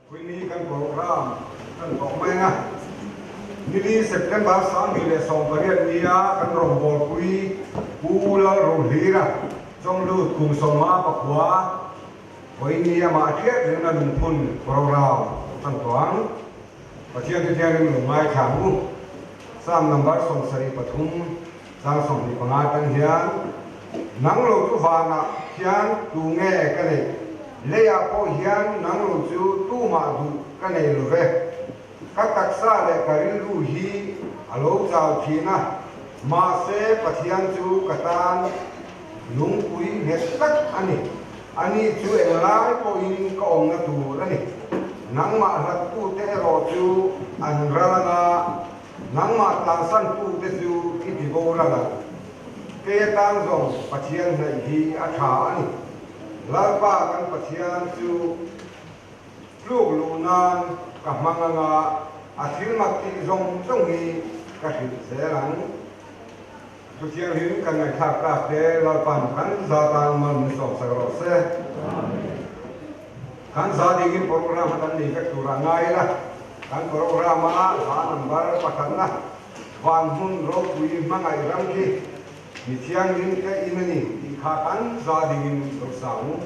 Queenie kan program kan tawh mai ang a, nili September 2018 nia kan rawngbawlpui Pu Lalrohlira Chawnglut kum sawma pakhua Queenie amah hriat rengna lungphun program kan tawh ang. Pathian te thiangin lo ngaithla ang u. Psalm number 73 chang 25 atang hian, Nang lo chu vanah hian tu nge ka neih? Leiah pawh hian nang lo chu tumah duh ka nei lo ve. Ka taksa leh ka rilru hi a lo chau thin a, mahse Pathian chu ka tan lungpui nghet tak a ni. Ani chu englai pawhin ka awmna tur a ni. Nangmah hlattute erawh chu an ral anga Nangmah tlansantute chu i ti boral ang. Kei atan zawng Pathian hnaih hi a tha a ni. Lalpa kan Pathian chu tluk luh nan ka hmang anga a thil mak tih zawng zawng hi ka hrilh zel ang. Thu thianghlim kan ngaihthlak tak te Lalpan kan za tan mal min sawmsak rawh se. Kan za dingin program a kan nei vek turah ngai ila, kan program a hla number pakhatna Van hmun ropui hmangaih ram khi mi thianghlim te in a ni tih kha kan za dingin lo sa ang u.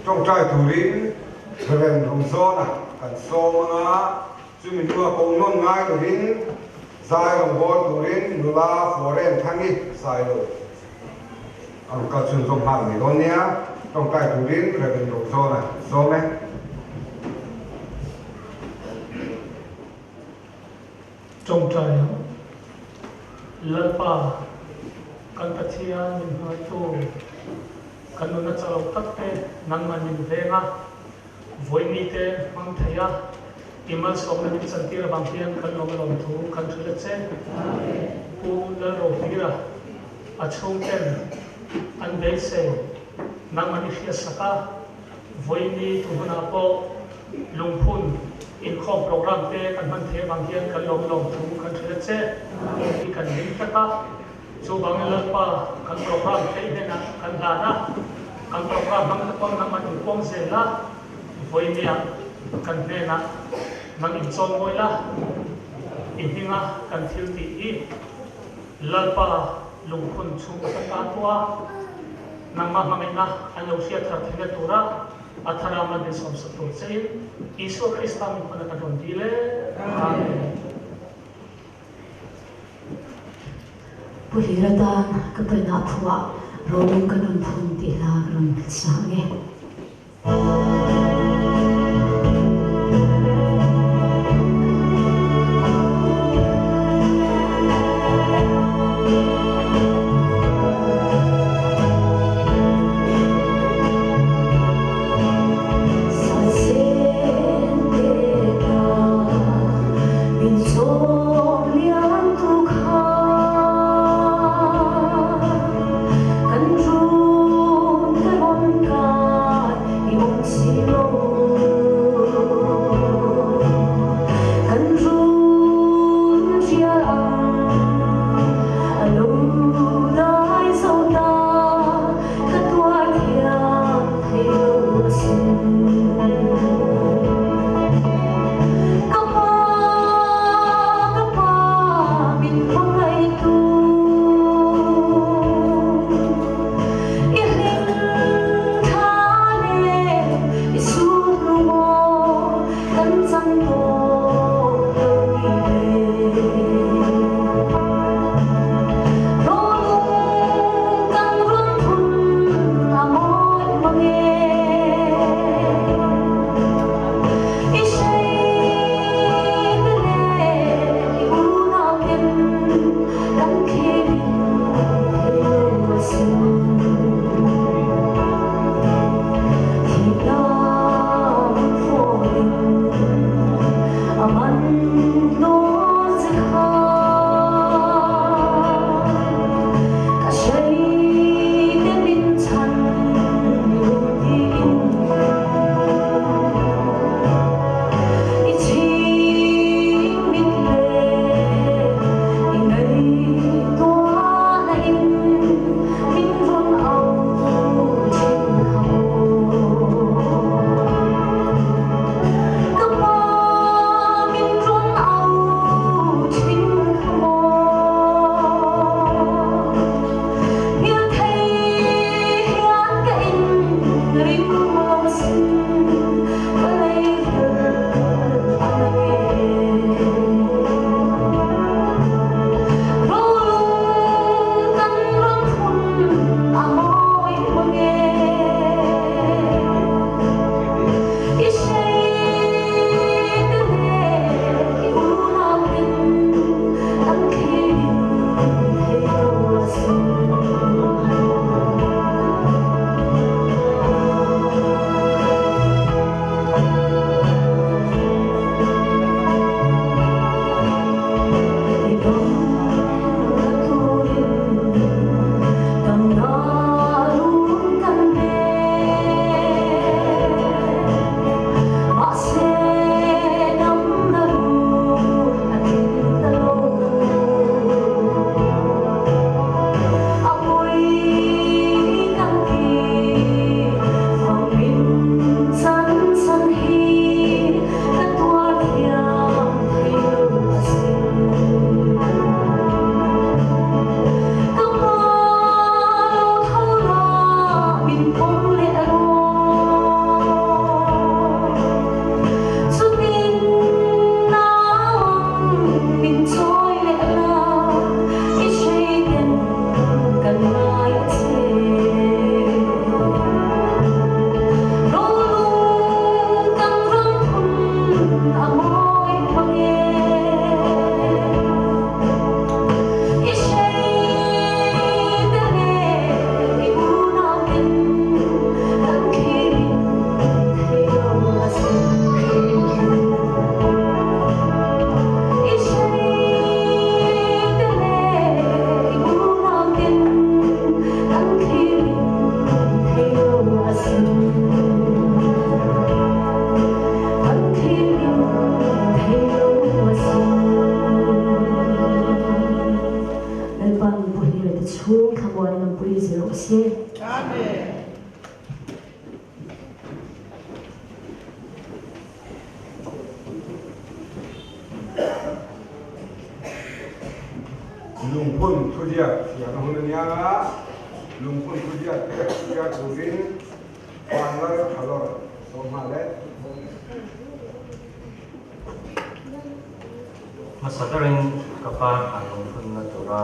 Tawngtai turin Rev. Rozawna kan sawm anga chumi hnua ko nawn ngai lovin zai rawngbâwl turin nula Foren Thangi Sailo a rawn kal chhunzawm nghal mai dawn nia. Tawngtai turin Rev. Rozawna kan sawm e. Tawngtai ang. Lalpa, kan Pathian min hmangaihtu, kan nuna chalo tak te nangmah min veng a, vawi mite hmang thei a, i malsawmna min chantir avang hian kan lawm lawm thu kan hrilh a che. Pu Lalrohlira, a chhungten an beisei nangmah i hriatsak a, vawi mi tu hmunah pawh Lungphun inkhawm program te kan hman thei avang hian kan lawm lawm thu kan hrilh a che hi kan ring tlat a, chuvangin Lalpa kan program theih hnenah kan hlan a, kan program hmang te pawn nangmah inpuang zel a, vawinia kan hnenah nang inchawn mawi la, i hminga kan thil tih hi Lalpa lungphun chhungkaw kan tan pawh a, nangmah hmangaihna an lo hriat thar theihna tura A thar a min sawmsak tur chein Isua Krista min hman a kan rawn dil e. Amen. Pu Hlira tan ka painah phuah rolung kan rawn phun tih hla ka rawn sa ang e. Amen. Lungphun thuziak chhiarna hun a nia a, lungphun thuziak te chhiar turin Vanlal Thalawr sawm nghal e. Hmasa berin ka pa thlan lungphunna tura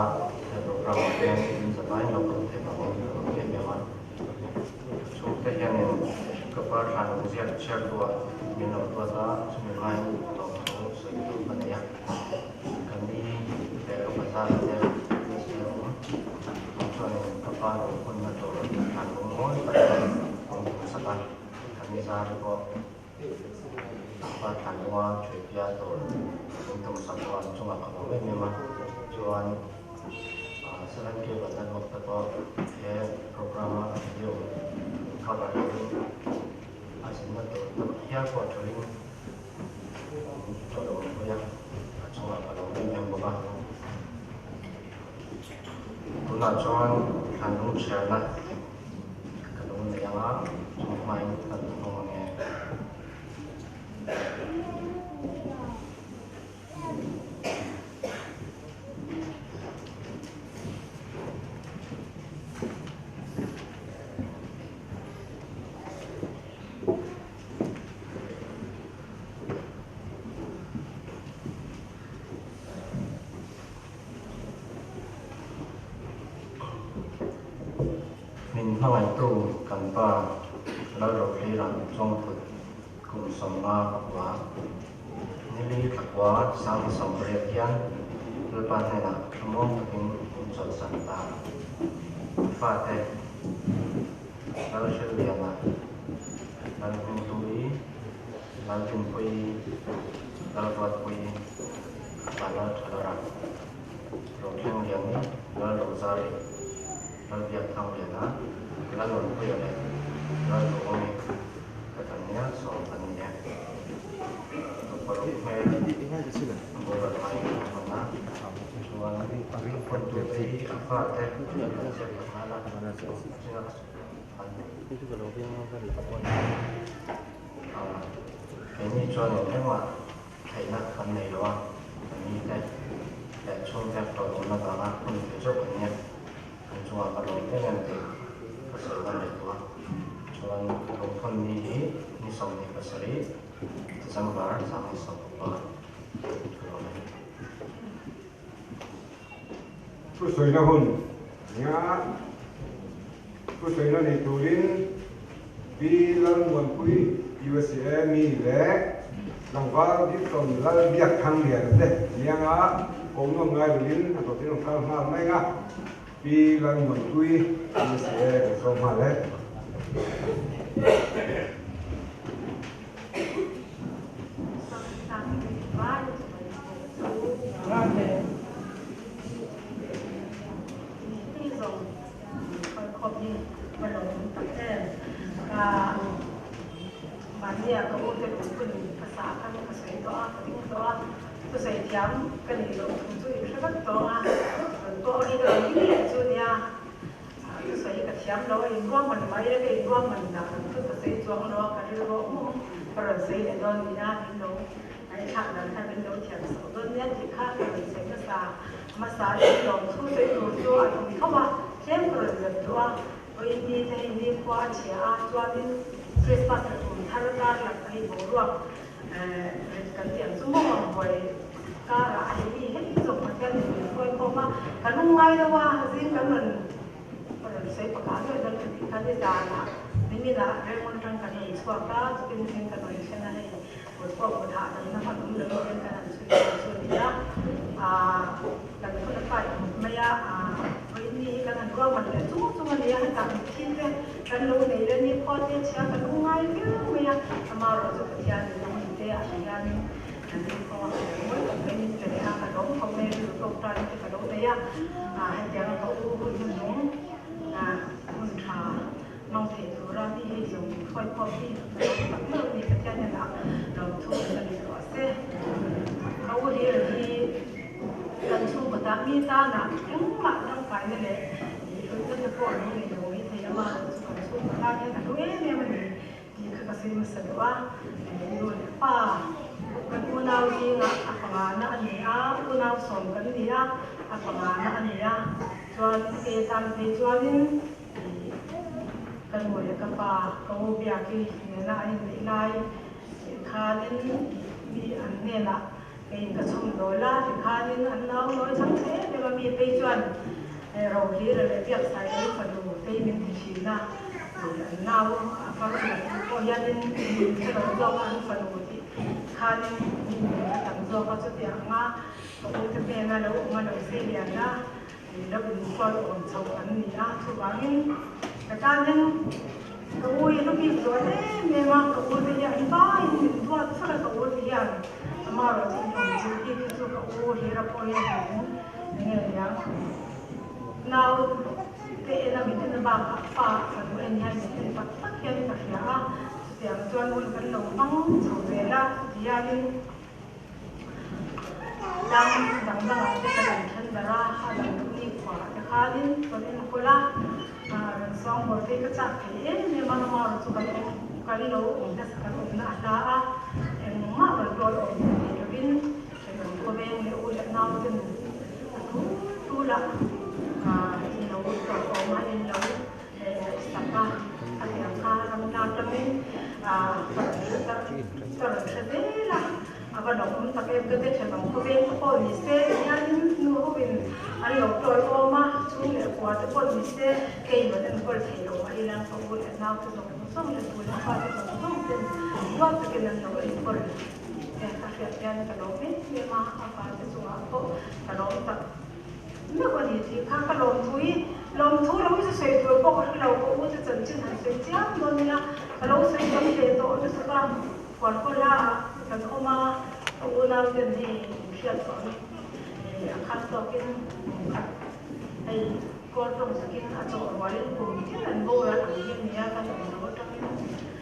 he program ah te in zavai lo kal theih vangin ka lo em em a. Chhungte hianin ka pa thlan lungziak chhiar duah min lo ruat a, chumi hmain lawmthu sawi duh ka nei a. Ka ni leh ka bazar te USA a awm. Chung chuanin ka pa lungphunna tur thlan lung mawi tak mai min tumsak a, ka ni zar pawh Pa Thlanlunga Thwipia tur min tumsak pawh an chungah ka lo em em a, chuan Seven Cable Network te pawh he programme a video cover lovin a zinna tur tak hial pawh thulin min tawlh awm pui a, a chungah ka lo em em bawk a. Tunah chuan Thlanlung chhiarna Ka lo nei ang a, chu hmain ka lo hawng ang e. Min hmangaihtu kan pa Lalrohlira Chawngthut kum 59 nili thlakua 18 hian Lalpa hnenah thlamuang takin min chawlhsan ta. I fate Lalhrilliana, Lalhminghlui, Lalrinpuii, Lalruatpuii, Vanlalthalawra, Rothengliani, Lalrozari, Lalbiakthangliana, Lalnunpuia leh Lalduhawmi ka tan nia sawm an ni e. Tuparuk hmel boral hmain an hman a, chuan phawntute hi a fate an ziak ta nghal a, china an Keini chuan engmah theihna kan nei lo a, kan mite leh chhungte tawlhawmna vanga hun thei zawk an nia, kan chungah ka lawm em em tih ka sawi ngam leh duh a. Chuan lungphun ni hi ni 27 December 2016 ka lawm e. Thusawina hun nia thusawina nei turin Pi Lalmuanpui USA mi leh tlangval Gibson Lalbiakthangliana te nianga kawmnuam ngai lovin a hlawhtling rawn kal nghal mai ang a, Pi Lalmuanpui USA kan sawm nghal e. Ngaihthlak dan kha min lo thiam sak dawn nia tih kha ka rawn sawi hmasa. Hmasa in lawmthu sawi tur chu a awm tho a, tlem ka rawn zep duh a, vawiin ni te hei ni khua a chhia a, chuanin Christmas leh kum thar kar lak a hei boruak rit kan tih ang chu maw buai karah a hei mi hei zawk Pathian in min hruai khawm a, ka lungngai lo a, zing kan rawn rawn sawi pakhat nuaih dawn ka tih kha nizanah niminah Rengon atang kan rawn chhuak a, chutin zing kan rawn thlen a hei. Kut pawh kut hah damna hman awm lo hian kan han chhui dawn chu a ni a, kan hun a fai khawp mai a, vawiin ni hi kan han ruahman leh chung chung a ni a, hetah mitthi te kan lo nei leh ni khua te chhia kan u ngai viau mai a, amaherawh chu Pathianin a hun te ah hianin kan rinkhawng a kan mawi tak mai min pe leh a, ka lawm khawp mai rilru tawk tan te ka lo nei a, hetianga ka u hun hnuhnung hun tha. Mang theih tura mi hei zawng min hruai khawm hi ka lo tak meuh a ni, Pathian hnenah lawmthu ka ni rawh se. Ka u hlir hi kan chhungkaw tan mi tanah engmah tangkaina leh hlutna te pawh an nei lo mai thei a. Amaherawhchu kan chhungkaw tan hian a hlu em em a ni tih kha ka sawi hmasa deuh a. Nu leh pa kan unau zingah a pangana a ni a, unau sawm kan ni a, a pangana a ni a. Chuan ke tan phei chuanin ih ka nu leh ka pa ka u Biaki nena an inneih lai khanin mi an hnenah Keiin ka chhawm dawl a, tikhanin an nau nawi chang hle em a, mi phei chuan Rohlira leh Biaksailo fanu tei min ti thin a, an nau a far ula tih pawh hianin min hre lo zawk a, an fanu tih khanin min hre tam zawk a, chutiang a ka u te hnena lo awm a lo sei lian a, lo inkual awm chho an ni a, chuvangin ka tan hian ka u hi hlu bik zual em em a, ka u te hi an vaiin min duat vek a, ka u te hian amaherawh chu in awm chilh bik hi chu ka u hlira pawh hian min enge niang nau te en a mit en a bakah fa fanu en hian mit en tak tak hian ka hria a, chutiang chuan hun kan lo hmang chho zel a, tihianin. Tlang dang dangah te kan inthen darh a, a dang deuh ni khuaah te khanin rawn enkawl a, rawn sawng bawl phei ka chak thei em em a, amaherawh chu kan awm kan lo awm nasa kan awmna a hla a, engmah rawn tual awm thei lovin kan khawveng leh u leh nau ten a tul tul a, in lo tual awm a, in lo ngaihsak a, a tiang kha ram la tangin ka rawn hre ta ka rawn hre zel a, a va lo awm tak em ka te thenawm khawveng te pawh ni se hianin nu hovin an lo tawi awm a, chung leh kua te pawh ni se kei rawn enkawl thei lo mah ila ka u leh nau te zawng zawng leh tu leh fa te zawng zawng ten duat takin an lo enkawl te ka hriat hian ka lawm em em a, a fa te chungah pawh ka lawm tak. Meuh a ni tih kha ka lawmthu i lawmthu lo i sawi tur pawh ka hre lo, ka u te chanchin han sawi chiam dawn ila ka lo sawi tam ve tawh lutuk a, Hualkawla ah kan awm a, ka unau ten hei in hriat tawh ang i a khat tawkin kum khat hei kawl tawng takin a chawh rualin kum tin an boral ang hi a nia kan awm lo atangin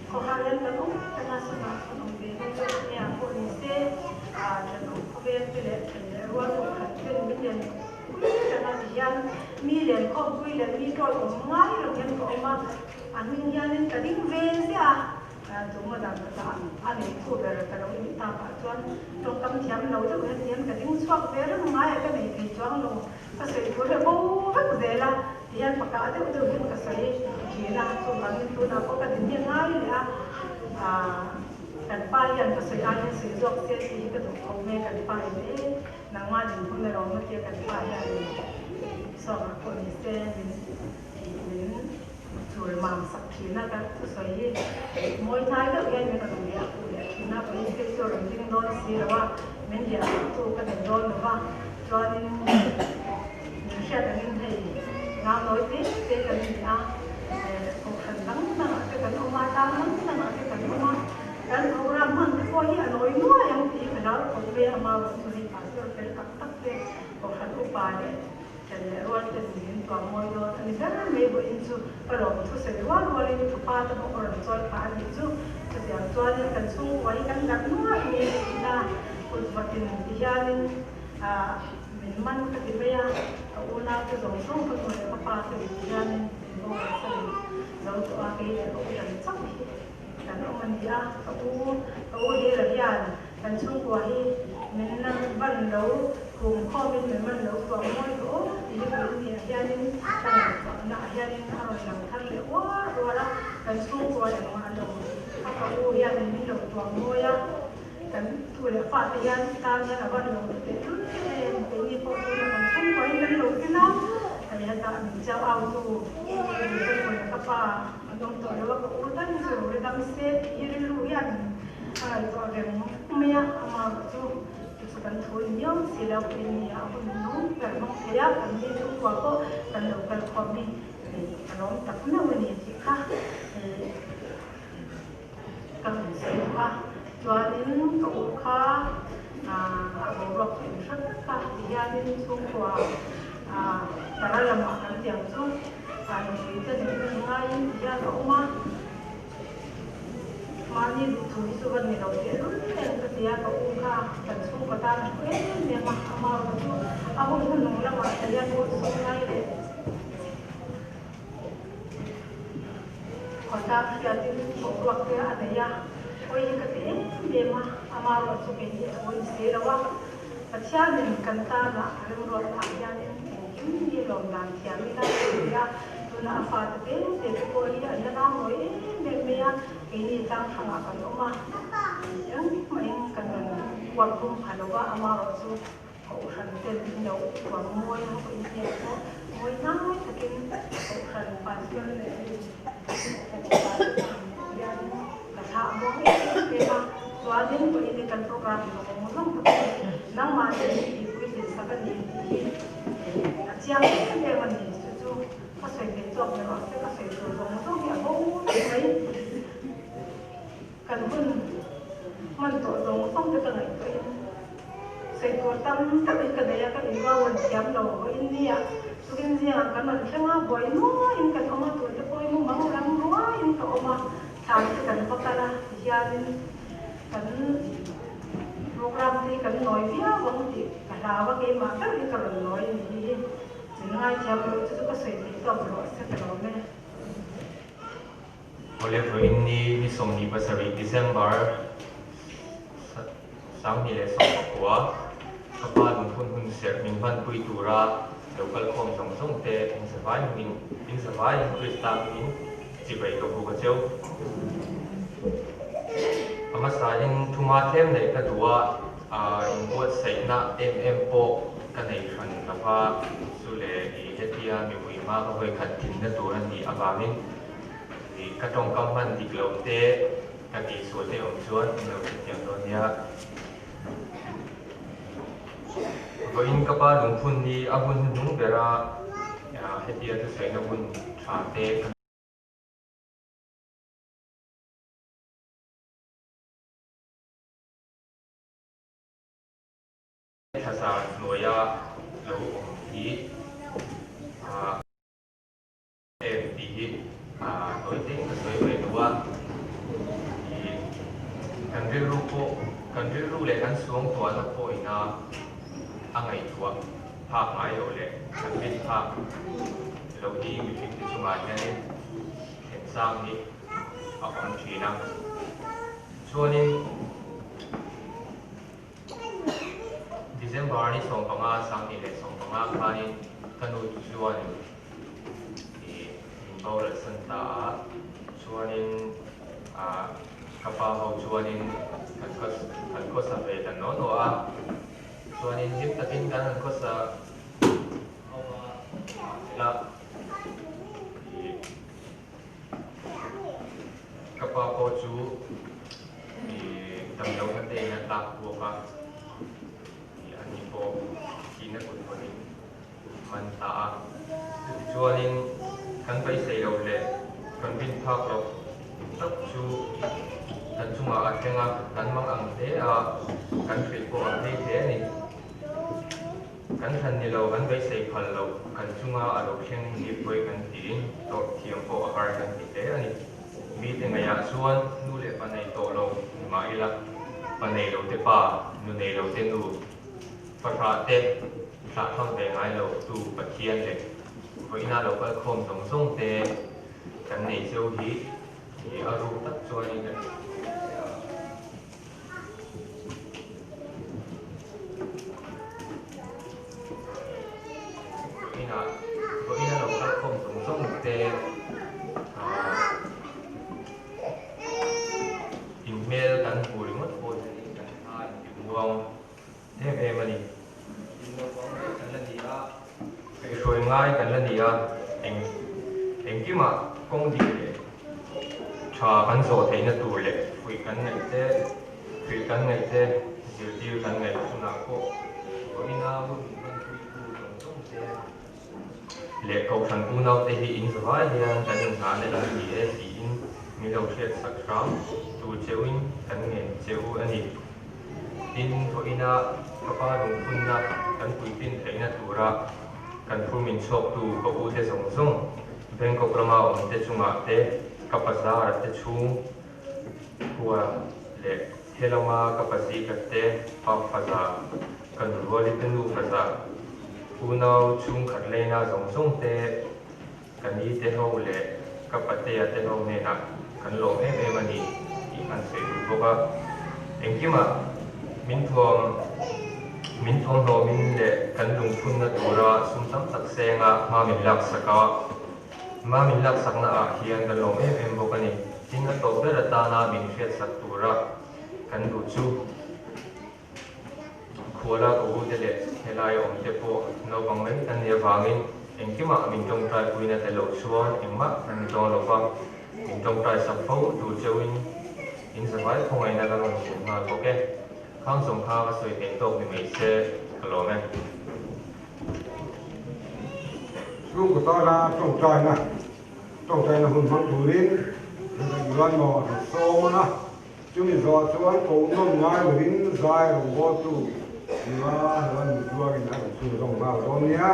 khawhar hian kan awm reng a, sawtah kan awm ve dawn deuh a nia pawh ni se thenawm khawvel te leh then leh rual pawh khat ten min len pui reng a ti hian mi len khawm pui leh mi tawi awm ngai lo hian ka awm a, a hming hianin ka ding ve ziah a, tuma dan ka dah a nei thu ber ka lo nih takah chuan tawngkam thiam lo deuh hian ti hian ka ding chhuak ve reng ngai a ka nei thei chuang lo ka sawi tur hi a bo vek zel a ti hian pakah deuh deuh hian ka sawi thin a, chuvangin tunah pawh ka din hi a ngai leh a, Kan pa hian ka sawi aiin sawi zawk se tih hi ka duh khawp mai a, kan pa in e nangmah din hun a rawm a tia kan pa hian sawngah pawh ni se min min chul mam sak thin a, ka thusawi hi mawi hnai deuh hian min rawn riah puh leh thin a, police te chu a rawn ding dawn si lo a, min riah puh tu ka nei dawn lo va, chuanin min hriat angin hei ngaunawi te te kan ni a. Kohhran dang dangah te kan awm a, tlang dang dangah te kan awm a, kan program hman te pawh hi a nawi nuai ang tih ka hlau khawp mai a, amaherawh chu hei pastor fel tak tak te, kohhran upa leh ṭhen leh rual ten min tuam mawi dawn a ni ber mai vawiin chu ka lawm thusawi rual rualin ka pa te pawh ka rawn chawi phah a nih chu, chutiang chuanin kan chhungkua hi kan darh nuai mai a ni a, kut vatin ti hianin ah min man ka ti mai a, ka unau te zawng zawng ka nu leh ka pa te ti hianin. Zo tawh a, kei leh ka u lam chauh hi kan awm a ni a, ka u ka u Hira hian kan chhungkua hi min la van lo khum khawmin min van lo tuah mawi tawh aw tih hi tun niah hianin ka ngaihtuahna ah hianin a rawn lang thar leh uar uar a, kan chhungkua engmah lo a ka u hian min lo tuah mawi a, kan tu leh fate hian tan hian a van lo ti teh lul em, keini pawh tuna kan chhungkua in kan lo tlin a, hei hetah min chau au tu ka nu leh ka pa an awm tawh lo a, ka u tan chu ri dam se tih hi rilru hian a ngaihtuah veng mai a, amah erawh chu chu chu kan thu ni miau si lo in nia a hun nung ber hmang thei a, kan ni chhungkua pawh kan lo kal khawm hi a lawm tak meuh a ni tih kha. Ka han sawi duh a, chuanin ka u kha a boruak chu in hre vek a, tihianin chhungkua tara lamah kan tiang chu nupui te neih na ngaiin tihian a awm a, mahni duhthu hi chu va ni lo tehlul em ka ti a, ka u kha kan chhungkaw tan a hlu em em a, ama erawh chu a hun hnuhnung lamah tihian bawlhsawm ngai leh. Khawtlang hriatin boruak te a nei a, hawi hi ka ti em em a, ama ruah chu kei hi a hawi si lo a. Pathianin kan tana remruatna ah hianin engkim hi lawm dan thiam ila a ti a, tunah a fate te te te pawh hi an la nau nawi em em mai a, keini tlang hrangah kan awm a, engmahin kan rawn uap pum pha lo a, ama ruah chu Kohhran ten in lo uar mawi a, vawiin hian pawh mawi hnai takin Kohhran Pastor leh Kohhran upa te chuan hian ka thlah muang em em a, chuanin vawiin hi kan program zawng zawng te pawh hi nangmah nen hi i puitlin sak a ni tih hi a chiang em em a ni. Chu chu ka sawi theih chawk ni rawh se, ka sawi tur zawng zawng hi a bo vek mai. Kan hun hman tawh zawng zawng te ka ngaihtuahin sawi tur tam tak hi ka nei a, ka inruahman thiam lo vawiin nia tukin zingah kan rawn thleng a, buai nuaiin kan awm a, tute pawh hi mumang ram ruaiin ka awm a, thlan te kan va kal a, tihianin kan program te hi kan nawi viau ang tih ka hlau a, keimah ber hi ka rawn nawi a ni hi, min ngaithiam loh chu chu ka sawi theih tawk rawh se ka lawm e. Awle vawiin ni ni 27 December 2019 ka pa lungphun hun serh min hmanpui tura lo kal khawm zawng zawng te in zavai hmingin in zavaiin Krista hmingin chibai ka buk a cheu. A hmasain thuma tlem neih ka duh a, inbuatsaihna em em pawh ka nei hran lo va, chu leh i hetia mipui hma ka vawikhat thinna tur a nih avangin Ih, ka tawngkam hman dik loh te, ka tihsual te awm chuan in lo hrethiam dawn nia. Vawiin ka pa lungphun hi a hun hnuhnung ber a, hetia thusawina hun tha te ka. Thlazar hnuaia lo awm hi a. Em tih hi tawi teng ka sawi ve duh a, ih kan rilru pawh kan rilru leh kan suangtuahna pawhina a ngaihtuah phak ngai loh leh kan rin phak loh hi mihring te chungah hianin thlen sang hi a awm thin a. Chuanin December ni 15 2015 khanin ka nu chuan ih min boral san ta a, chuanin ah ka pa ho chuanin kan khaw kan khawsa ve ta naw naw a, chuanin hlim takin kan han khawsa ho a, mahsela ih ka pa pawh chu ih damlohna te in a tlak buak a, ih ani pawh thihna kut hawnin. man ta a. Chutichuanin kan beisei loh leh kan rin phak loh tak chu kan chungah a thleng a, kan mang ang hle a, kan hrilh pawh a phei hle a ni. Kan thlan ni lo, kan beisei phal loh kan chunga a lo thleng hi pawi kan tiin tawrh thiam pawh a har kan ti hle a ni. Mite ngaihah chuan nu leh pa nei tawh lo ni mah ila, pa nei lo te pa, nu nei lo te nu, Fahrah te thlahthlam ve ngai lo tu Pathian leh vawiina lo kal khawm zawng zawng te kan nei cheu hi i a ruk tak chuanin kan Vawiina vawiina lo kal khawm zawng zawng te inhmel kan hmu ringawt pawh hianin kan hma intimuang Em em a ni. In naupang mai kan la ni a, kaihhruai ngai kan la ni a, eng engkimah kawng dik leh tha kan zawh theihna tur leh fuih kan ngaih te, hrilh kan ngaih te, zirtir kan ngaih hunah pawh vawiina hun hmanpuitu zawng zawng te leh kohhran unaute hi in zavai hian kan inngahna in ni e tiin min lo hriat sak hram tur cheuhin kan ngen che u a ni. Tin, vawiina ka pa lungphunna kan puitlin theihna tura kan phur min chhuaktu ka u te zawng zawng, Bangkok lama awm te chungah te, ka bazar te chhung khua leh he lama ka pazika te pa faza, ka nuruali te nu faza, unau chhungkhat leina zawng zawng te, ka ni te ho leh. ka patea te ho hnenah kan lawm em em a ni tih kan sawi duh bawk a. Engkimah min thuam min thuamhlawmin leh kan lungphunna tura sum tam tak senga hma min laksak a, hma min laksakna ah hian kan lawm em em bawk a ni. Tin, a tawp ber atana min hriatsak tura kan duh chu. Khuala ka u te leh helaia awm te pawh naupang mai kan nih avangin engkimah min tawngtai puina tel loh chuan engmah kan ni dawn lo va, min tawngtai sak fo tur cheuhin in zavai khawngaihna kan rawn hmuh nghal bawk e. Khang zawng kha ka sawi theih tawk ni mai se ka lawm e. Chhungkaw tana tawngtaina tawngtaina hun hmang turin Rev. Luanmaw a rawn sawm a. Chumi zawh chuan koh nawm ngai lovin zai rawngbawltu nula Ruan Mutluangin a rawn chhun zawng nghal dawn nia,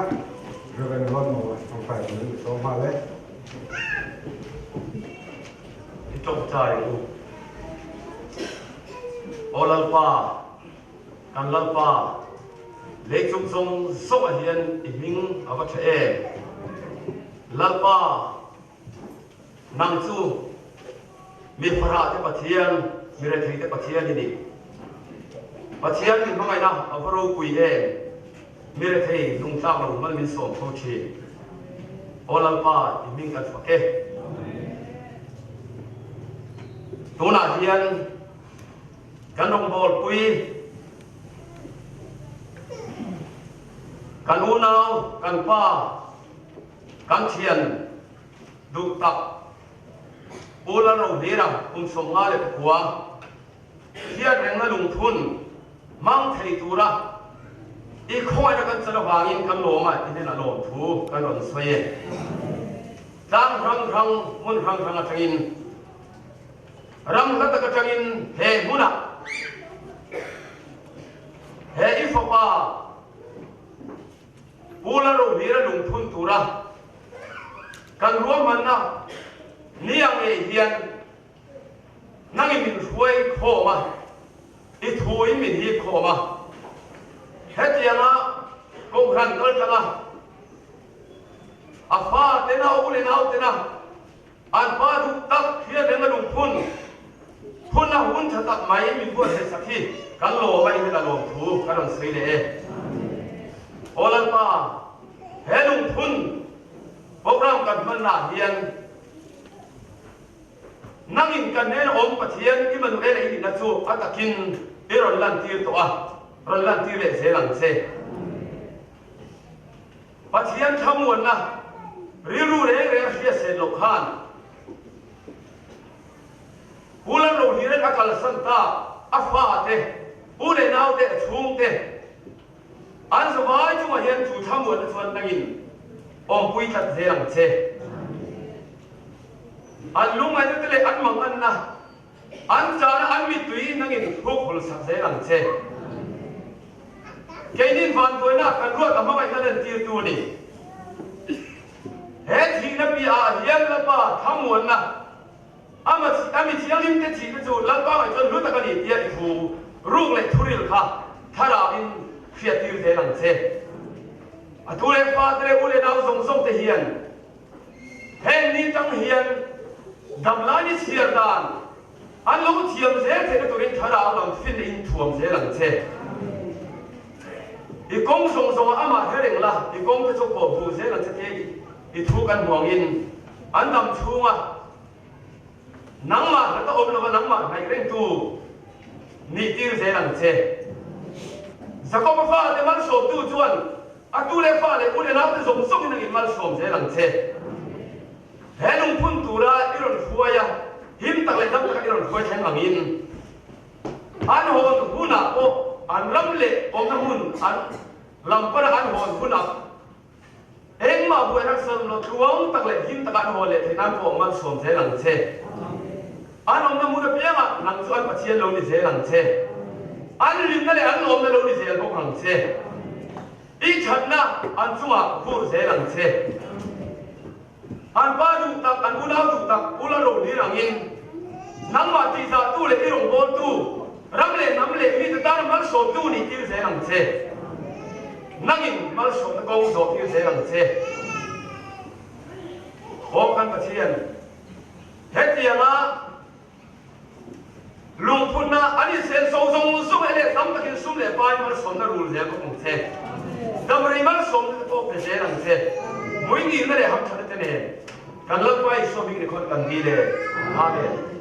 Rev. Ruan Maw tawngtai turin ka sawm nghal e. I tawngtai u. Aw Lalpa, kan Lalpa, lei chung zawng zawngah hian i hming a va tha em. Lalpa, Nang chu mi farah te Pathian, mi rethei te Pathian i ni. Pathian min hmangaihna a va ropui em? Mi rethei lungtlak lo hman min sawm tho thin. Aw Lalpa, i hming kan fak e. Tunah hian kan rawngbawlpui, kan unau, kan pa, Kan thian duh tak Pu Lalrohlira kum 54 hriat rengna lungphun hmang thei tura i khawngaihna kan chan avangin kan lawm a, i hnenah lawmthu kan rawn sawi e. Tlang hrang hrang, hmun hrang hrang atangin, ram hla tak atangin he hmunah he i fapa, Pu Lalrohlira lungphun tura kan ruahmanna ni ang ngei hian nangin min hruai khawm a, i thuin min hip khawm a. Hetianga Kohhran kal tanga a fa tena u leh nau tena an pa duh tak hriat reng a lungphun phunna hun tha tak mai min buatsaih sak hi kan lawm a, i heta lawmthu kan rawn sawi leh e. Aw Lalpa, he lungphun program kan hmannaah hian nangin kan hnena awm Pathian Immanuel i nihna chu a takin i rawn lantir tawh a, rawn lantir leh zel ang che. Pathian thlamuanna rilru reng reng a hria set loh khan Pu Lalrohliren a kalsan ta a fate, u leh naute, a chhungte an zavai chungah hian chu thlamuanna chuan nangin awmpui tlat zel ang che. An lungngaihna te leh an manganna, an chahna, an mittui nangin hruk hawlsak zel ang che. Keinin vantuaina kan ruat a hmangaihna lentirtu a ni. He thihna piahah hian Lalpa thlamuanna, a mi thianghlimte thihna chu Lalpa ngaih chuan hlu tak a ni tia i thu ruk leh thuril kha thlarauin hriattir zel ang che. A tu leh fate leh u leh nau zawng zawngte hian heng ni tang hian damlai ni chhiar dan An lo thiam zel theihna turin thlarau lam fin in thuam zel ang che. I kawng zawng zawngah amah he reng la, i kawng te chu kawh hmuh zel ang che tia i thu kan hmuh angin an dam chhunga nangmah hlata awm lova nangmah hnaih rengtu nih tir zel ang che. Jakoba fate malsawmtu chuan a tu leh fa leh u leh naute zawng zawngin ang in malsawm zel ang che. He lungphun tura i rawn hruai a, him tak leh dam taka i rawn hruai thleng angin an hawn hunah pawh an ram leh awmna hmun an lam pana an hawn hunah engmah buai harsa lo tluang tak leh him taka an hawn leh theih nan pawh malsawm zel ang che. An awmna hmun apiangah nang chu an Pathian lo ni zel ang che. An rinna leh an lawmna lo ni zel bawk ang che. I thatna an chungah vur zel ang che. An pa duh tak, an unau duh tak ul a rohlir angin, nangmah tihzahtu leh i rawngbawltu, ram leh hnam leh mite tana malsawmtu nih tir zel ang che. Nangin malsawmna kawng zawh tir zel ang che. Aw kan Pathian! Hetianga lungphunna an insenso zawng zawng hi leh tam takin sum leh pai malsawmna rul zel bawk ang che. Damrei malsawmna te pawh pe zel ang che. Muingilna leh hamthatna te nen kan Lalpa Isua hming record kan dil e. Amen.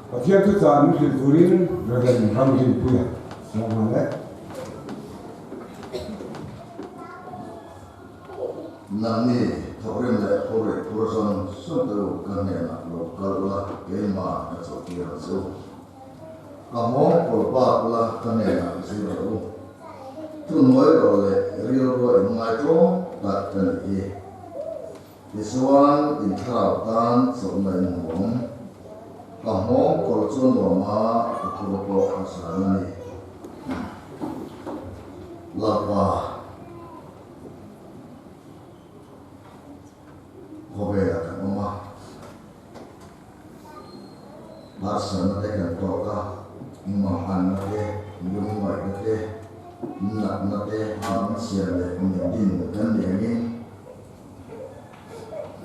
Pathian thuchah min hrilh turin Rev. Ramrinpuia a lo nghal e. Nangni thawkrim leh phurrit phur zawng zawng te u ka hnenah lo kal ula, keimah ka chawhtir ang che u. Ka hmawng kawl bak ula ka hnenah zir rawh u. Thuhnuai rawh leh rilrua in ngaitlawm tak ka nih hi. Tichuan, in thlarau tan chawlhna in hmuam. Ka hmawng kawr chu a nuam a, ka thura pawh a zan a ni. Lalpa, khawvelah kan awm a, harsatna te kan tawk a, mahanna te, lungngaihna te, natna te, min siam leh min din kan ni angin,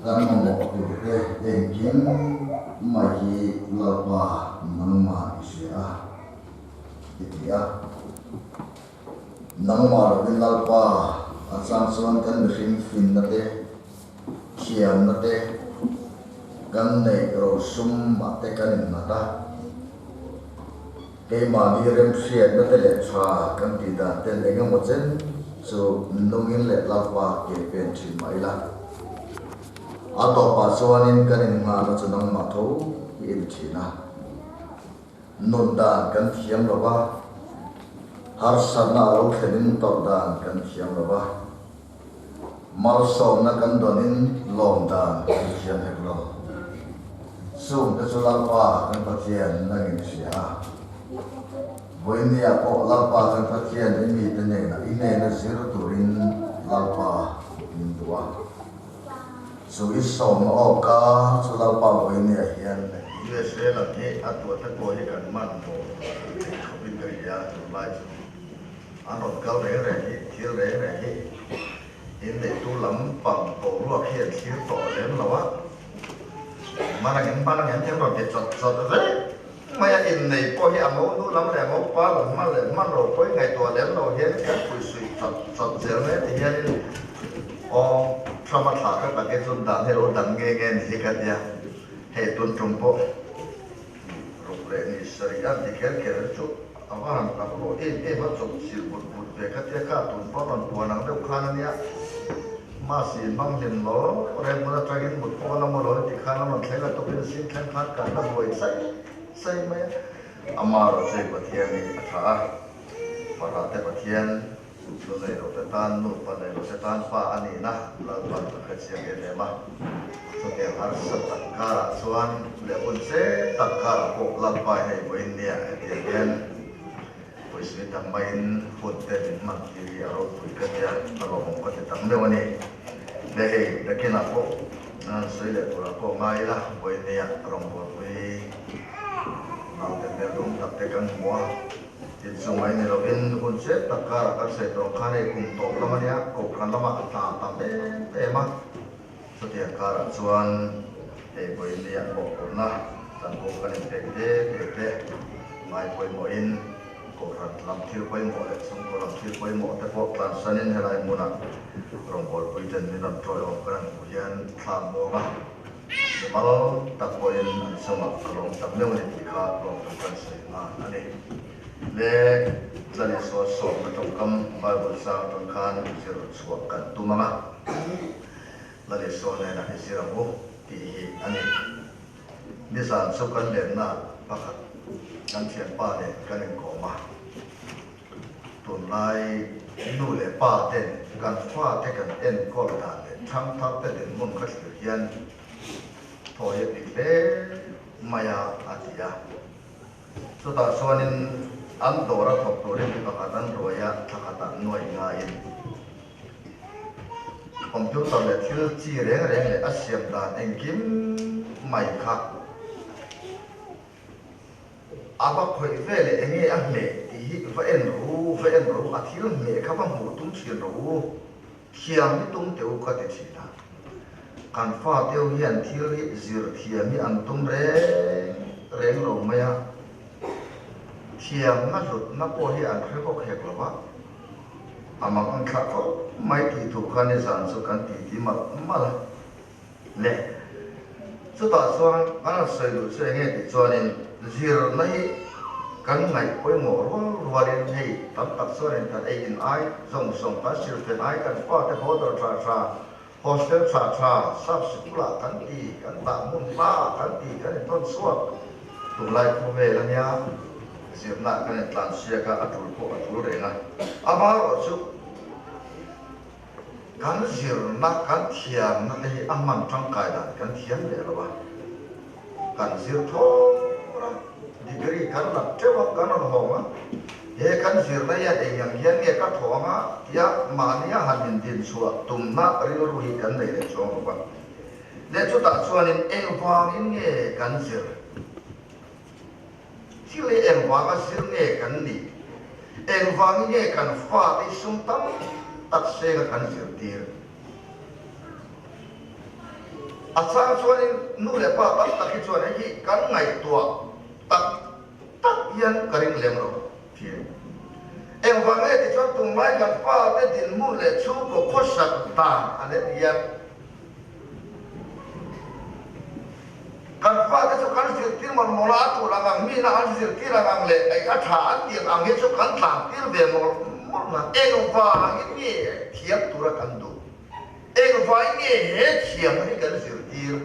Kan mamawh turte engkim mai hi Lalpa nangmah i hria a, i ti a. Nangmah lovin Lalpa a chang chuan kan mihring finna te, thiamna te, kan neih rosum mah te kan innghat a. Keimahni remhriatna te leh tha kan tih dan ten eng emaw chen chu nungin leh Lalpa ke pen thin mah ila. A tawpah chuanin kan innghahna chu nangmah tho hi i ni thin a. Nun dan kan thiam lo va, harsatna a lo thlenin tawrh dan kan thiam lo va, Malsawmna kan dawnin lawm dan kan thiam hek lo. Chung te chu Lalpa kan Pathian nangin hria a. Vawinia pawh Lalpa kan Pathian i mite nena i hnena zir turin Lalpa min duh a. Chu i sawmna awka chu Lalpa vawinia hian. USA lam hi a tuahte pawh hi kan man maw thei khawpin ka hria tunlai chu. An rawn kal reng reng hi thil reng reng hi inneitu lam pang boruak hi an thlir tawh lem lo a, hmanangin hmanangin thil rawn ti chawt chawt vek mai a, innei pawh hi a ngo nu lam leh a ngo pa lam hman leh hman lo pawhin ngaihtuah lem lo hian kan phuisuih chawt chawt zel mai a ti hianin aw Trump a thlah kha takin chun dan hi lo dang nge nge ni hi ka tia, hei tun tum pawh ruk leh ni sarih an ti kher kher chu. A va han tak rawh em em a chawp chilh but but ve kha tia kha tun pawh rawn puan ang deuh khan a nia. Mahse hmang hlim lo reng hmun atangin mut pawh a la maw lo ni tikhan a rawn thleng a tukin zing thleng khan kan la buai chai chai mai a. Ama rawh chei Pathian hi a tha a, Farah te Pathian nu nei lo te tan nu pa nei lo te tan pa a nihna Lalpan a hrechiang em em a. Chutiang harsa tak karah chuan leh hun che tak karah pawh Lalpa hei vawiin nia hetiang hian pawisa tam maiin hun te min hman tir hi a ropui ka tia, a lawmawm ka ti tak meuh a ni. Le hei nakinah pawh sawi leh turah pawh ngai ila vawiin nia rawngbawlpui naute hmel dum tak te kan hmu a. Tin chu mai ni lovin hun che tak karah kan sawi tawh ang khan hei kum tawp lam a nia, kohhran lamah a tla tam em em a. Chutiang karah chuan hei vawinia bawhpurhna chanvo kan inpek te te te ngai pawimawhin kohhran lam thil pawimawh leh chhungkaw lam thil pawimawh te pawh tlansanin helai hmunah rawngbawlpui ten min rawn tawiawm kan han hmuh hian thla muanga mimal tak pawhin an chungah ka lawm tak meuh a ni tih kha lawmtu kan sawi nghal a ni. Le Lal Isua sawmna tawngkam Bible chang atang khan zir chhuah kan tum ang a. Lal Isua hnenah i zir ang u tih hi a ni. Nizan chu kan lenna pakhat kan thianpa nen kan inkawm a, tunlai nu leh pa ten kan fate kan enkawl dan leh thangthar te dinhmun kha thlir hian thaw hi a pik hle mai a, a ti a. Chutah chuanin an dawra thawk turin mi pakhat an ruai a, thla khatah nuaih ngaiin. Computer leh thil chi reng reng leh a siam dan engkim mai kha a va khawih ve leh enge a hmeh tih hi va en ru, va en ru, a thil hmeh kha va hmuh tum thin rawh u, thiam hi tum teh u ka ti thin a. Kan fate ho hian thil hi zir thiam hi an tum reng reng lo mai a, thiamna hlutna pawh hi an hre bawk hek lo va. A mang ang thlah khawp mai tih thu kha nizan chu kan titi malh malh a le. Chutah chuan kan han sawi duh chu enge tih chuanin zirna hi kan ngaih pawimawh rual rualin hei tam tak chuanin kan ei in ai zawng zawng kan silfen ai kan fate border tha tha. Hostel tha tha, sap sikul ah kan ti, kan dah hmun hma ah kan ti, kan intawn chhuak. Tunlai khawvel a nia, zirna ah kan intlan siak a, a tul pawh a tul reng a. Amaherawhchu kan zirna, kan thiamna te hi a hman tangkai dan kan thiam leh lo a. Kan zir thawr a, degree kan la teuh a, kan rawn hawng a, he kan zirna hian eng ang hian nge ka thawh anga tia mahnia han indin chhuah tumna rilru hi kan nei leh chuang lo va. Leh chutah chuanin engvangin nge kan zir? Thil hi engvanga zir nge kan nih? Engvangin nge kan fate hi sum tam tak senga kan zirtir? A chang chuanin nu leh pa tam tak hi chuan hei hi kan ngaihtuah tak tak hian ka ring lem lo thin. Engvang nge ti chuan tunlai kan fate dinhmun leh chhungkaw khawsak dan an en hian kan fate chu kan zirtir mawlh mawlh a, a tul ang ang mina an zirtir ang ang leh ei a tha an tih ang hi chu kan tlantir ve mawlh mawlh na. Engvangin nge thiam tura kan duh? Engvangin nge he thiamna hi kan zirtir?